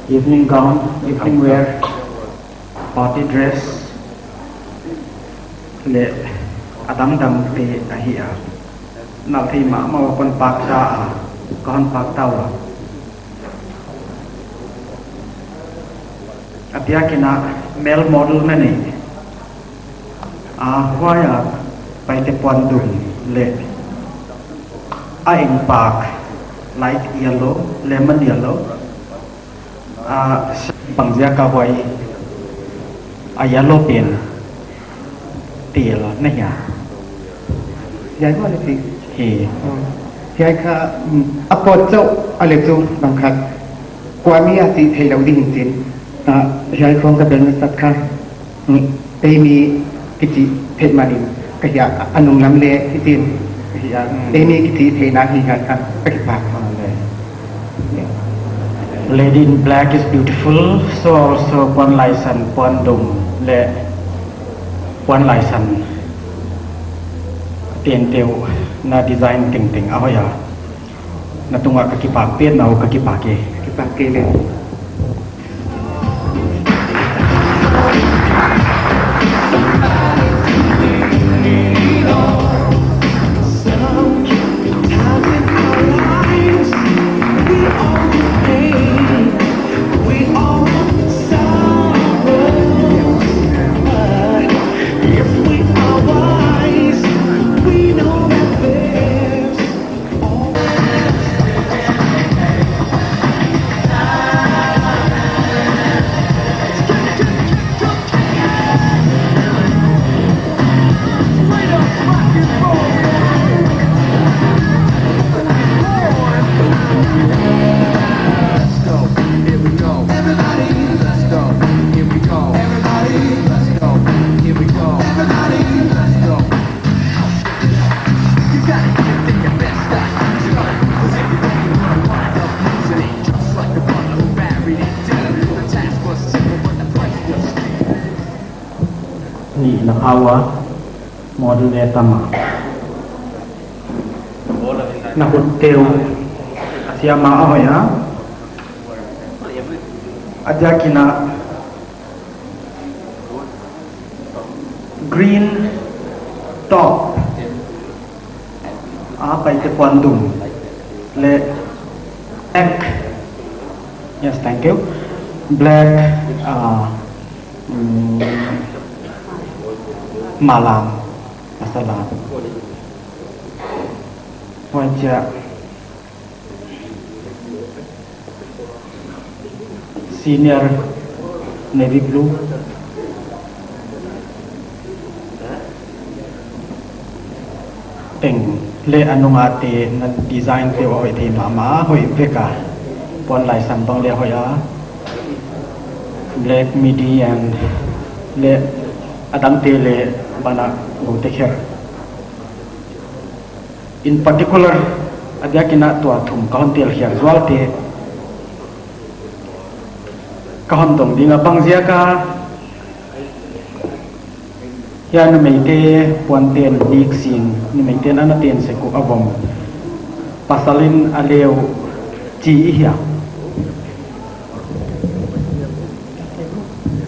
evening gown, evening wear, party dress, leh a dangdang te ahi a. Nalh thei mahmah a kon pak ta a, ka hon pak ta ua. A biakinn a male model na nei a, huai a Paite puan dum leh a eng pak, light yellow, lemon yellow. A, bangziak a huai a yellow pen tel na hia? Hiai huai leh chi. Hi. Oh. Hiai kha, mm, a pawt chauh a leh chu bang khat kua mi a chih theilou ding chin. Ah, hiai khong ka bel nasat kha. Mm, ei mi kichi theih manin ka hia, a nunglam leh hitin ka hia. Mm. Ei mi kichi theihna hi hiai kha ka kipak. Ah, le. Lady in black is beautiful, so also puan laisan, puan dum leh puan laisan tengteng uh na design tengteng a hoih a. Na tungah ka kipak petmah uh, ka kipak e. Kipak e leh. Nih na pau a, model ne tama. Na hutte uh a siam a hoih a. A diakin a green top a paite puan dum leh black. Yes, thank you. Black, uh, mm, malam, masalam. Huai chia senior navy blue teng leh a nungah te na design te uh a hoih thei mahmah, hoih vek a. Puan laisan bang leh hoih a. Black midi and leh a dangte leh banah goute khelh. In particular, a diakin a tua thum ka hon tel khiak zualte ka hon dong ding a, bang ziak a hia numeite puanten nik sin, numeiten ana ten sek uh a vom, pasalin a leu chi i hia.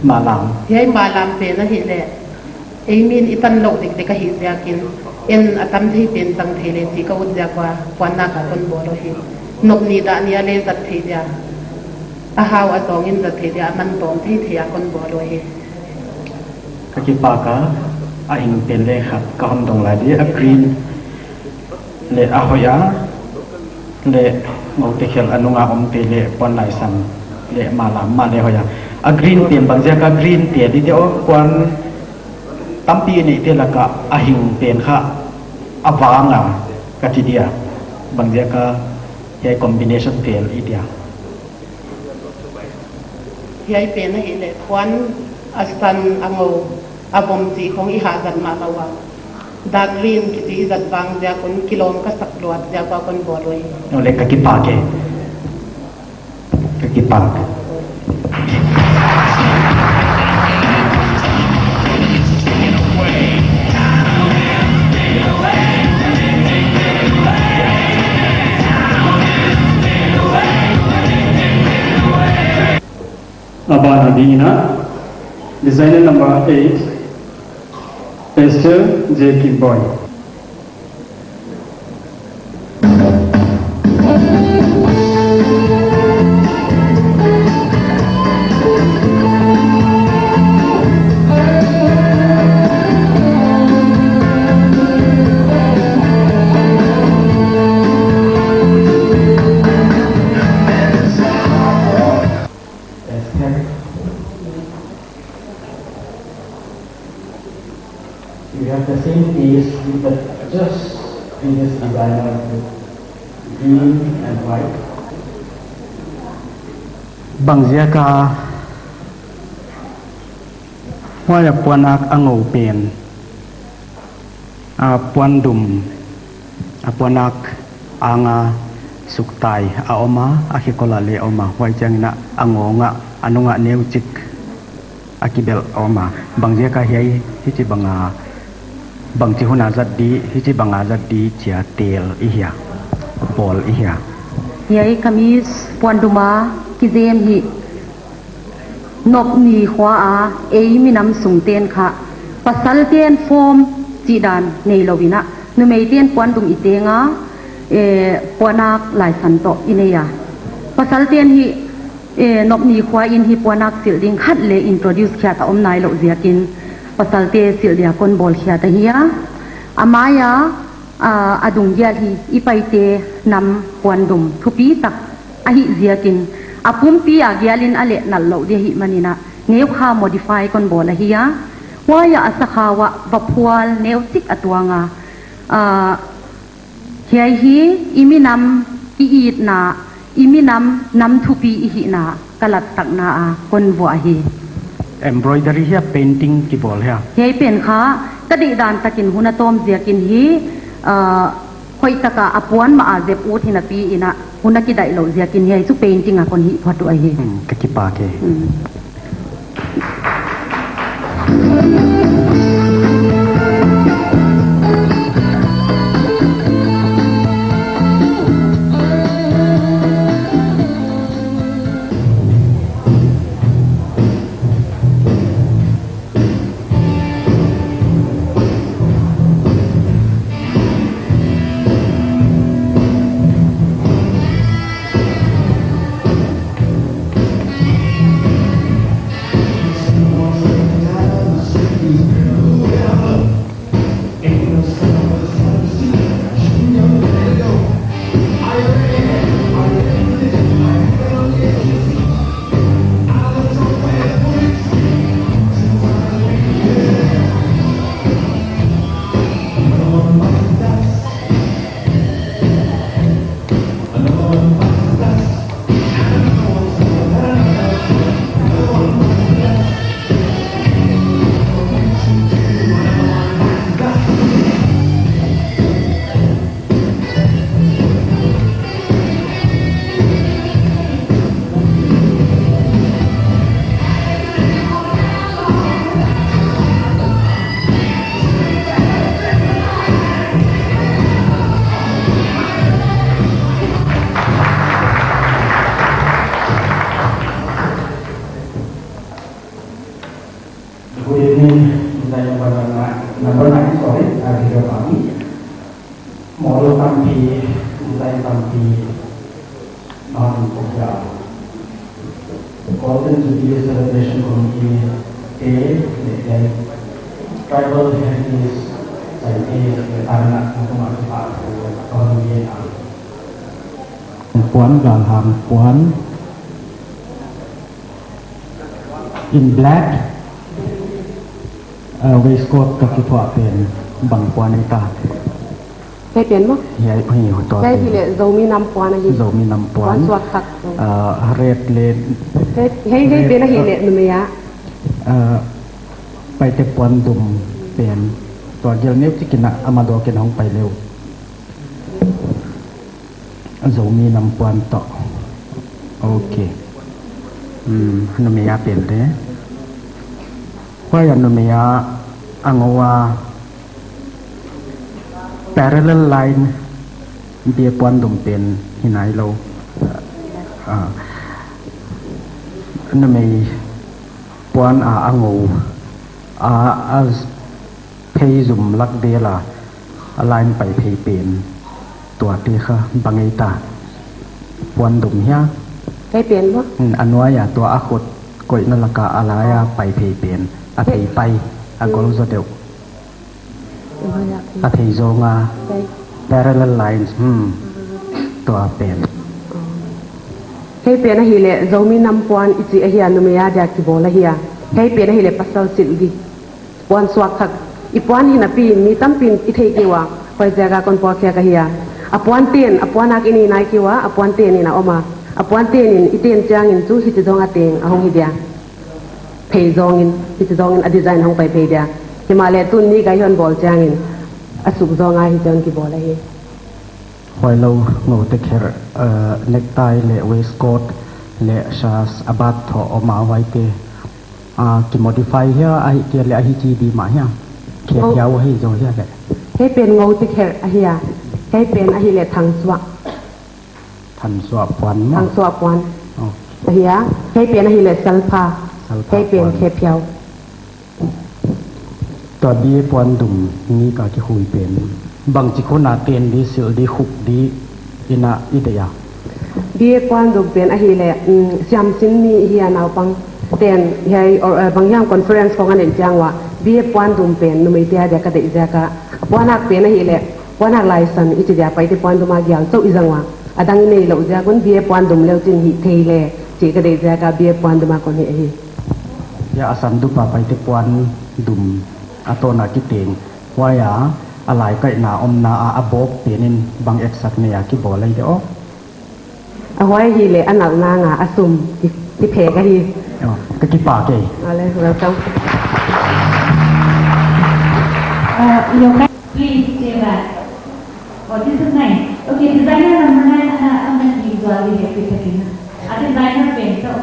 Malam. Hiai malam pen ahihleh, ei min i tan louh dikdik ahih ziakin, en a tam thei pen zang thei leh chih ka ut ziak ua, puannak a kon bawl uhi. Nop ni dah ni a leh zat thei dia, a hau a zawng in zat thei dia, a man tawm thei thei a kon bawl uhi. Ka kipak a, a hing pen leh khat ka hon dong lai di, a green leh a hoih a, leh goute khelh a nunga omte leh puan laisan leh malam mah leh hoih a. A green pen bang ziak a green tel i dia aw, puan tampi neihte laka a hing pen kha a vang a ka chi dia. Bang ziak a hiai combination tel i dia. Hiai pen ahihleh puan a san, a ngou, a vom chih khong i hahzat mahmah ua. Dark green kichi i zat vang ziak un kilawm ka sak luat ziak ua kon bawl uhi. Nole ka kipak e. Ka kipak. A ban a ding in a, designer number eight, Esther J Kimboi. Esther. You have the same taste with the just previous designer with green and white. Bang ziak a huai a puannak a ngou pen, a puan dum, a puannak ang a Suktai a om a, a khekol ah leng om a, huai chiangin a ngawng ah, a nung ah neuchik a kibelh a om a. Bangziak a hiai, hichibang a, bangchi hun a zat di, hichibang a zat di, chia tel i hia, bawl i hia. Hiai kamis puandum a kizem hi Nopni khua a, ei minam sungten kha, pasalten form chih dan neilou in a, numeiten puandum i teng a, eh, puanak laisan toh i nei a. Pasalten hi, eh, Nopni khua in hi puanak silh ding khat leng introduce khiat a om nailouh ziakin, pasalte silh dia kon bawl khiat ahi a. A mai a, a, a dung gial hi, i Paite nam puandum thupi tak ahih ziakin, a pumpi a gial in a leh nalh louh di ahihman in a, neu kha modify kon bawl ahi a. Huai a, a sakhau ah vaphual neuchik a tuang a. A, hiai hi, i minam ki itna, i minam nam thupi i hihna, ka lat takna a kon vuah hi. Embroidery hia, painting kibawl hia? Hiai pen kha, ka deihdan takin hun a tawm ziakin hi, ah, hoih taka a puan mah a zep ut hi napi in a, hun a kidaih louh ziakin hiai chu painting a kon hih phot uh ahi. Hmm, ka kipak e. Hmm. Good evening, Muzai number nine, number nine, sorry, uh, Video Party. Model tampi, Muzai tampi, Mahan Pokya. Golden Jubilee Celebration Committee te, te, te, Tribal Heritage Society te, Tarana, Kumar Kipa, Kawani, Puan Galhang, Puan in black, uh, waistcoat ka kiphuah pen bang puan ei ta? Hiai pen maw? Hiai, hiai, tua pen. Hiai hi leh Zomi nam puan ahi. Zomi nam puan. Puan suak thak. Ah, red leh. Hiai, hiai, hiai pen ahi leh numei a. Ah, Paite puan dum pen. Tua gial neuchik in a, ama dawk in hong pai leh uh. Zomi nam puan toh. Ok. Hmm, numei a pen leh. Huai a numei a ngou a parallel line bia puan dum pen hi nailou. Ah, numei puan a ngou a, a phei zum lak vel a, a line pai phei pen. Tuate kha bang ei ta? Puan dum hia? Hiai pen maw? Hmm, a nuai a tua a khut koihna lak a a lai a pai phei pen. A phei pai, a gol zaw deuh. A phei zawng a. Hiai. Parallel lines, hmm. Tua pen. Hiai pen ahi leh Zomi nam puan i chih ahi a, numei a dia kibawl ahi a. Hiai pen ahi leh pasal silh di. Puan suak thak. I puan hi napi in mi tampi in i thei kei ua. Huaiziak a kon puak khiak ahi a. A puanten, a puan ak in i nai kei ua, a puanten in a om a. A puanten in i ten chiangin chu hichi zawng a teng a hong hi dia. Phei zawng in, hichi zawng in a design hong pai phei dia. Himahleh tuni ka hon bawl chiangin a suk zawng a hichi hon kibawl ahi. Huailou ngoute kher, eh, necktie leh waistcoat leh shirts a bat thoh om a, huaite, ah, ki modify hia, ahihkeileh a hichi di mah hia? Khe Ngou- phiau ahi zaw hia leh? Hiai pen ngoute kher ahi a. Hiai pen ahihleh thangsuah. Thangsuah puan maw? Thangsuah puan. Oh. Ahi a. Hiai pen ahihleh salpha. Salpha puan. Hiai pen khe phiau. Tua B A puan dum ni ka kihui pen, bangchi khuna ten di, sil di, khuk di, ina i deih a? B A puan dum pen ahihleh, mm, siamsin ni hi a, naupang ten hiai, or, eh, bang hiam conference khong a neih chiang ua, B A puan dum pen numeite a dia ka deih ziak a, a puannak pen ahihleh, puannak laisan i chi dia, Paite puan dum a gial chauh i zang ua, a dang i neih louh ziak un B A puan dum leu chin hih thei le chih ka deih ziak a B A puan dum a kon hih ahi. Hia a sandup a Paite puan dum a tawna kiteng, huai a, a laikaihna omna a, a bawk pen in bang etsak nei a kibawl ahi de aw? A huai hileh a nalh nang a, a sum ki, kiphek ahi. Oh, ka kipak e. Ale, welcome. Uh, your please stay back. Oh, this is nine. Okay, designer number nine, ana, ana ki zual di happy takin. A designer pen to.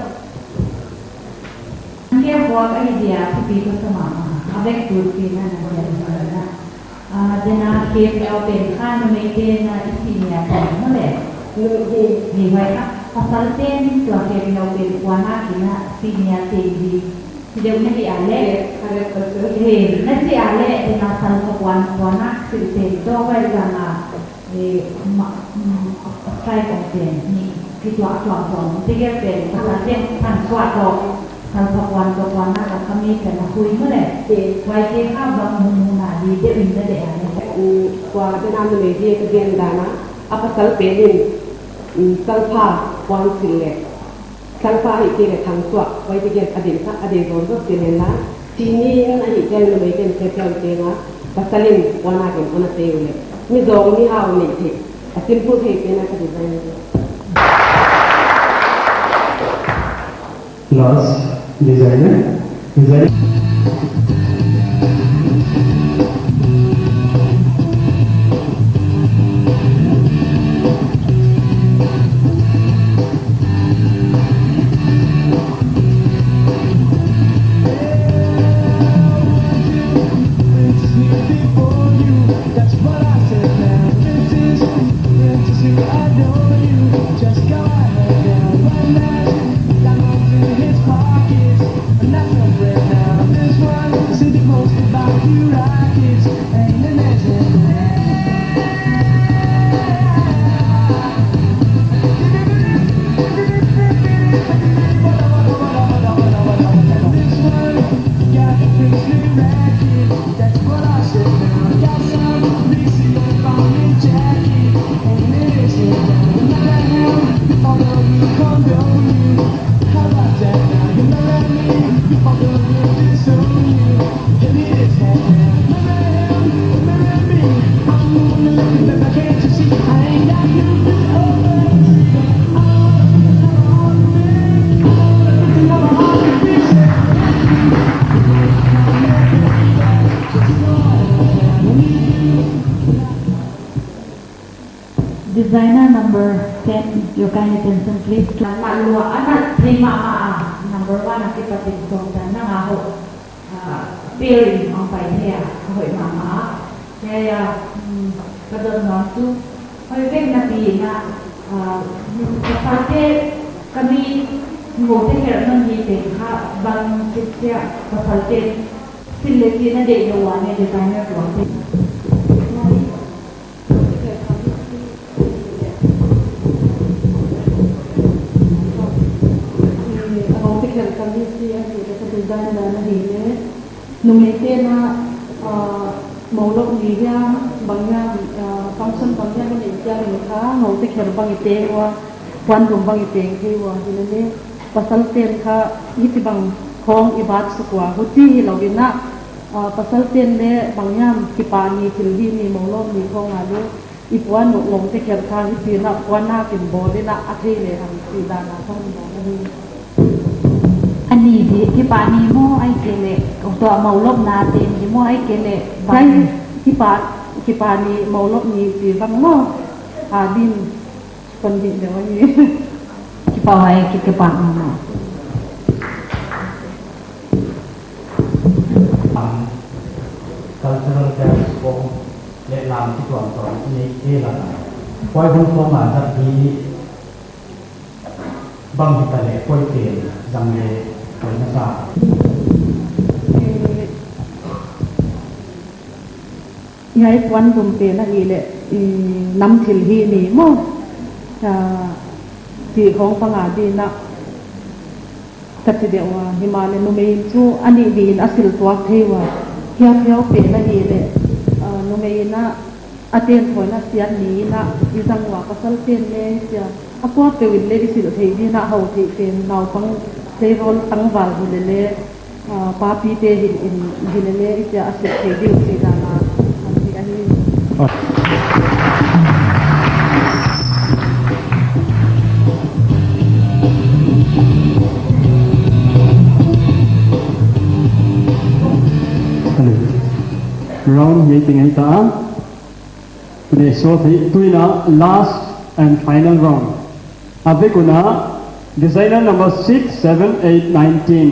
Kia buak ahi dia, thupi ka sa mahmah. A vek tu pi na na dia na na. Ah, dena khe phiau pen kha numeite na i senior pen maw le. Hi, hi huai kha. Pasal pen tua khe phiau pen puannak in a senior teng di. Hi deuh na hi a le. Yes, hundred percent. Hi, na chi a le, dena salpha puan, puannak sil pen to huai zang a. Eh, ma, mm, strike om pen ni, kituak tuak tuak om. Tegel pen, pasal pen, thangsuah toh, salpha puan toh puannak a kami pen a hui maw le. Yes. Huaite kha bang mun mun a di deuh in na deih a ne. Mm, kua pen a mun nei di ka gen dan a, a pasal pen in, mm, salpha puan sil le. Salpha ahihkeileh thangsuah, huaite gen a deih sa, a deih zaw zaw pen in la. Chi ni in ahihkeileh numei ten khe phiau teng a, pasal in puannak in ana tei uleh. Mi zawng mi hau nei thei. A simple thei pen a ka design. Last designer, designer. Designer number ten, your kind attention, please. Mah lua, ana thei mahmah a, number one a kipat in sawm tan na nga ho, ah, pairing ang pai thei a, a hoih mahmah a. Ya, ya, hmm, ka dot nuam chu, hoih vek na pi na, ah, hmm, pasal te kami ngoute kher non hi teng kha, bang chih sia, pasal te sil le chi na deih lou a ne, designer tuak te. Eh, a ngoute kher kami si a si ka design dan ahi le. Numeite na, ah, moulop ni hiam, bang hiam, ah, function bang hiam i neih chiang in kha, ngoute kher bang i teng ua, puan dum bang i teng thei ua, hi na le. Pasal ten kha, hichibang khong i bat suk ua, huchi hilou in a, ah, pasal ten le bang hiam, kipah ni, thil hih ni, moulop ni khong a le. I puan uh ngoute kher kha hichi in a puannak in bawl in a a thei le hang chih dan a ka hon bawl ahi. A ni di kipah ni maw ahihkeileh tua moulopna teng di maw ahihkeileh bang? Kipah, kipah ni moulop ni chih bang maw. Adin, kon di deuh ahi. Kipak ahi, ki, kipak mahmah. Cultural dance form leh lam kituamtuam nei kei la. Koi hun form a zat hi bang hita leh koi pen zang leh koi na sa. Eh, hiai puan dum pen ahihleh, eh, nam thilhih ni maw. Ah, ti khong panga dina. Ka chi deuh a, himahleh numei in chu a nih dingin a silh tuak thei ua. Hiai hiau pen ahihleh, ah, numei in a, a ten thoina siat ni in a, i zang ua pasal ten leh i sia. A kuapeuh in leh i silh theih dingin a hou theih pen naupang tleirawl tangval hi lele, ah, papi te hi in, hi lele i sia a silh theih ding chih dan a, a hi, a hi. Hello. Round hiai teng ahi ta. Tuni so hi tuin a last and final round. A vek un a designer number six, seven, eight, nine, ten.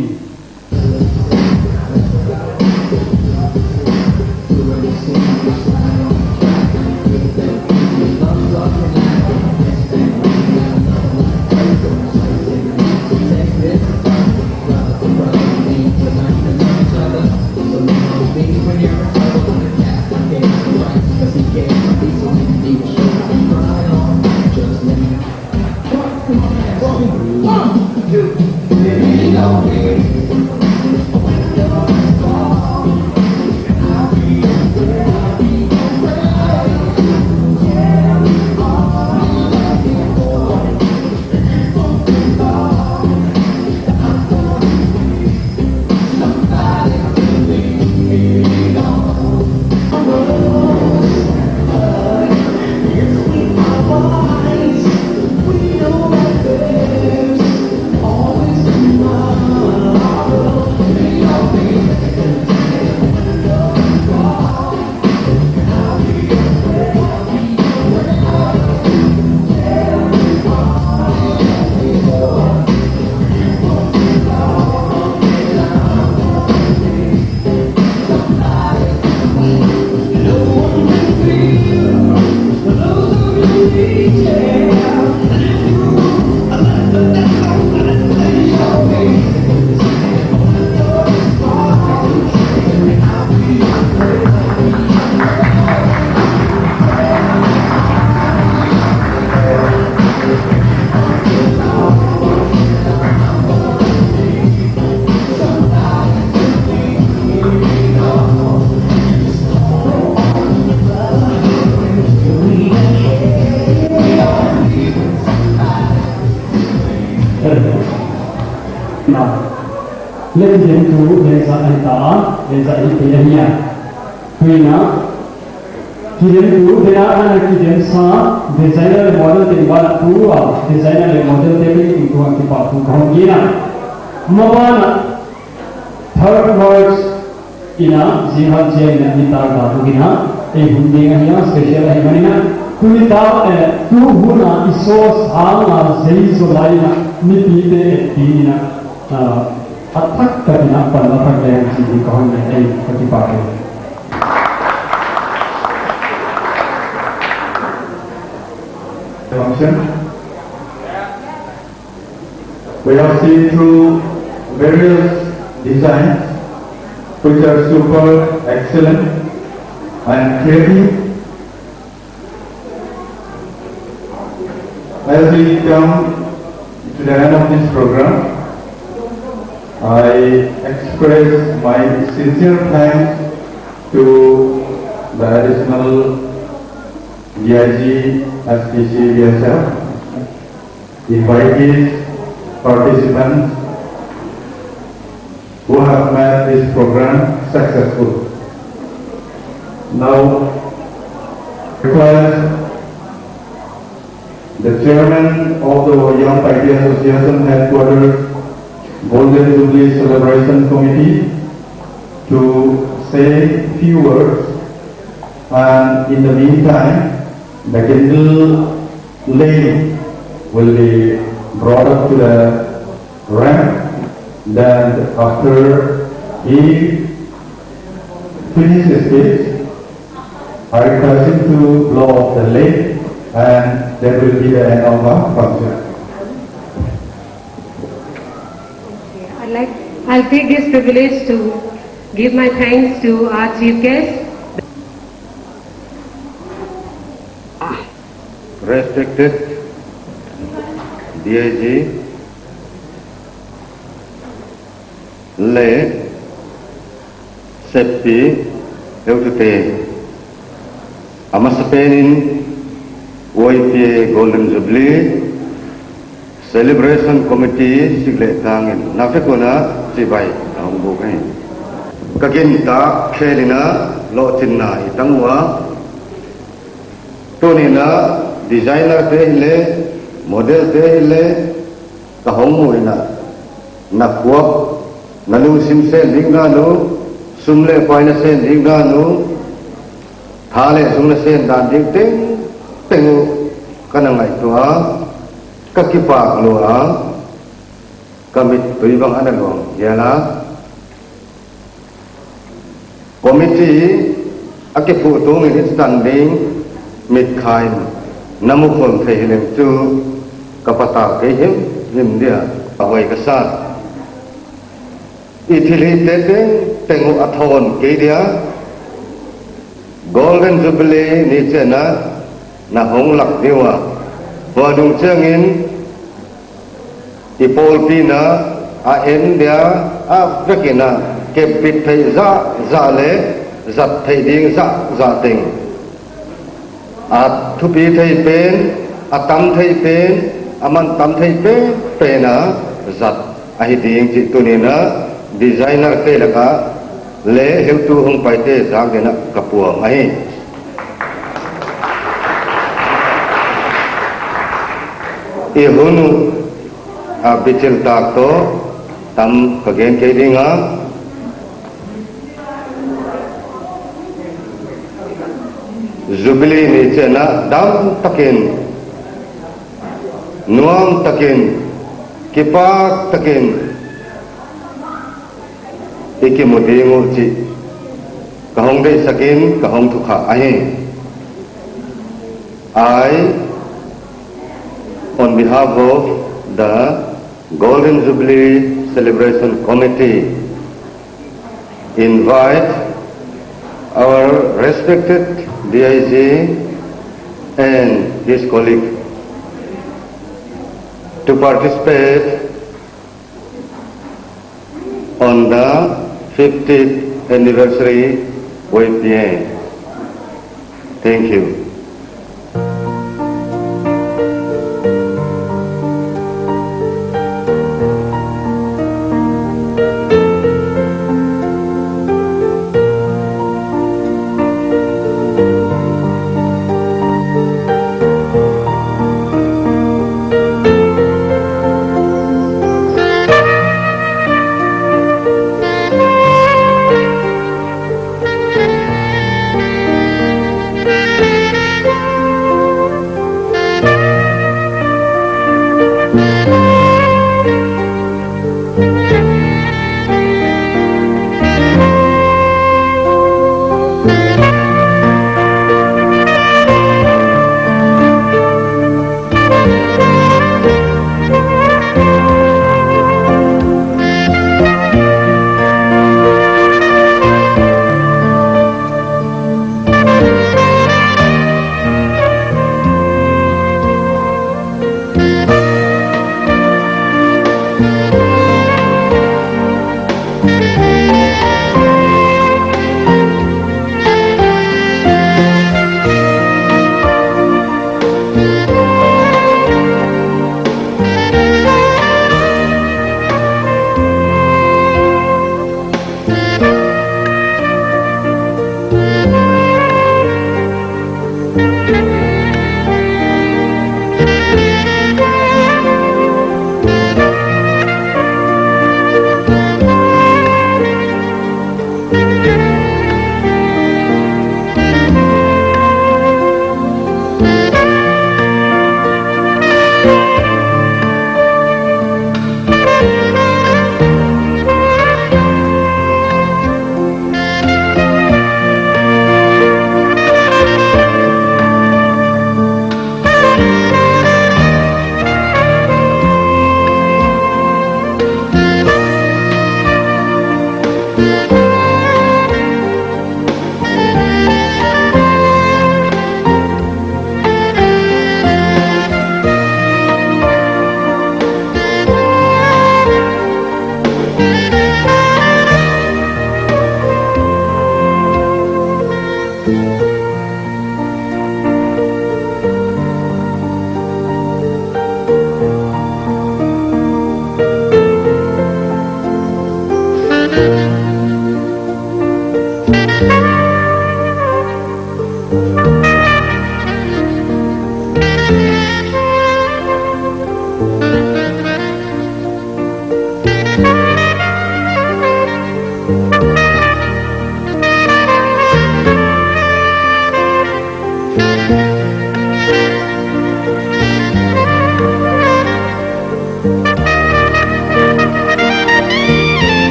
Na, leh kidemtu, leh zat ahi ta, leh zat ahi te ahi a. Tuin a, kidemtu, tuin a, ana kidemsa, designer leh model te bang a tu a, designer leh model te bang in tuang kipahthu ka hon gen a. Maban a, third March in a, zinghal chiang in a, nitak a tu in a, ei hun ding ahi a, special ahihman in a, tuni tak, eh, tu hun a i show sang a, zei zaw lai in a, mipite et ding in a, ah, a thak tak in a, pan la thak leng chih ka hon gen, ei, ka kipak e. Function. We have seen through various designs which are super excellent and creative. As we come to the end of this program, I express my sincere thanks to the additional D I G, S P C, B S F, invitees, participants who have made this program successful. Now, request the chairman of the Young Paite Association Headquarters Golden Jubilee Celebration Committee to say few words, and in the meantime, The candle laying will be brought up to the ramp. Then after he finishes his speech, I request him to blow off the lid, and that will be the end of the function. Okay, I'd like, I'll take this privilege to give my thanks to our chief guest. Respected D I G leh seppi heutute, a masapen in Y P A Golden Jubilee Celebration Committee sik leh tang in na vek un a chibai a hong buk hi. Ka gintak khelin a lohchinna i tang ua. Tuni'n a designer te leh model te leh ka hong muh in a, na khuap, na lungsim sen ding dan uh, sum leh pai na sen ding dan uh, tha leh sung na sen dan ding tengteng uh ka na ngaihtuah a, ka kipak lua a, ka mittui bang ana luang hial a. Committee a kiphuh tung in i tan ding mitkha in na mukhol thei hileng chu ka patau kei himhim dia, a huai ka sa. I thilhihte tengteng uh a thawn kei dia, Golden Jubilee ni chiang a na hong lak ding ua, huai nung chiangin i pawlpi in a en dia, a vek in a kepbit theih zahzah leh zat theih ding zahzah teng, a thupi thei pen, a tam thei pen, a man tam thei pen pen a zat ahi ding chih tuni'n a designer te lak ah leh heutu hong paite zak dingin a ka puang ahi. I hun uh a bichil tak toh tam ka gen kei ding a. Jubilee ni chiang a dam takin, nuam takin, kipak takin i kimu ding uh chih ka hong deihsak in ka hong thukhak ahi. I, on behalf of the Golden Jubilee Celebration Committee, invite our respected D I G and his colleague to participate on the fiftieth anniversary Y P A. Thank you.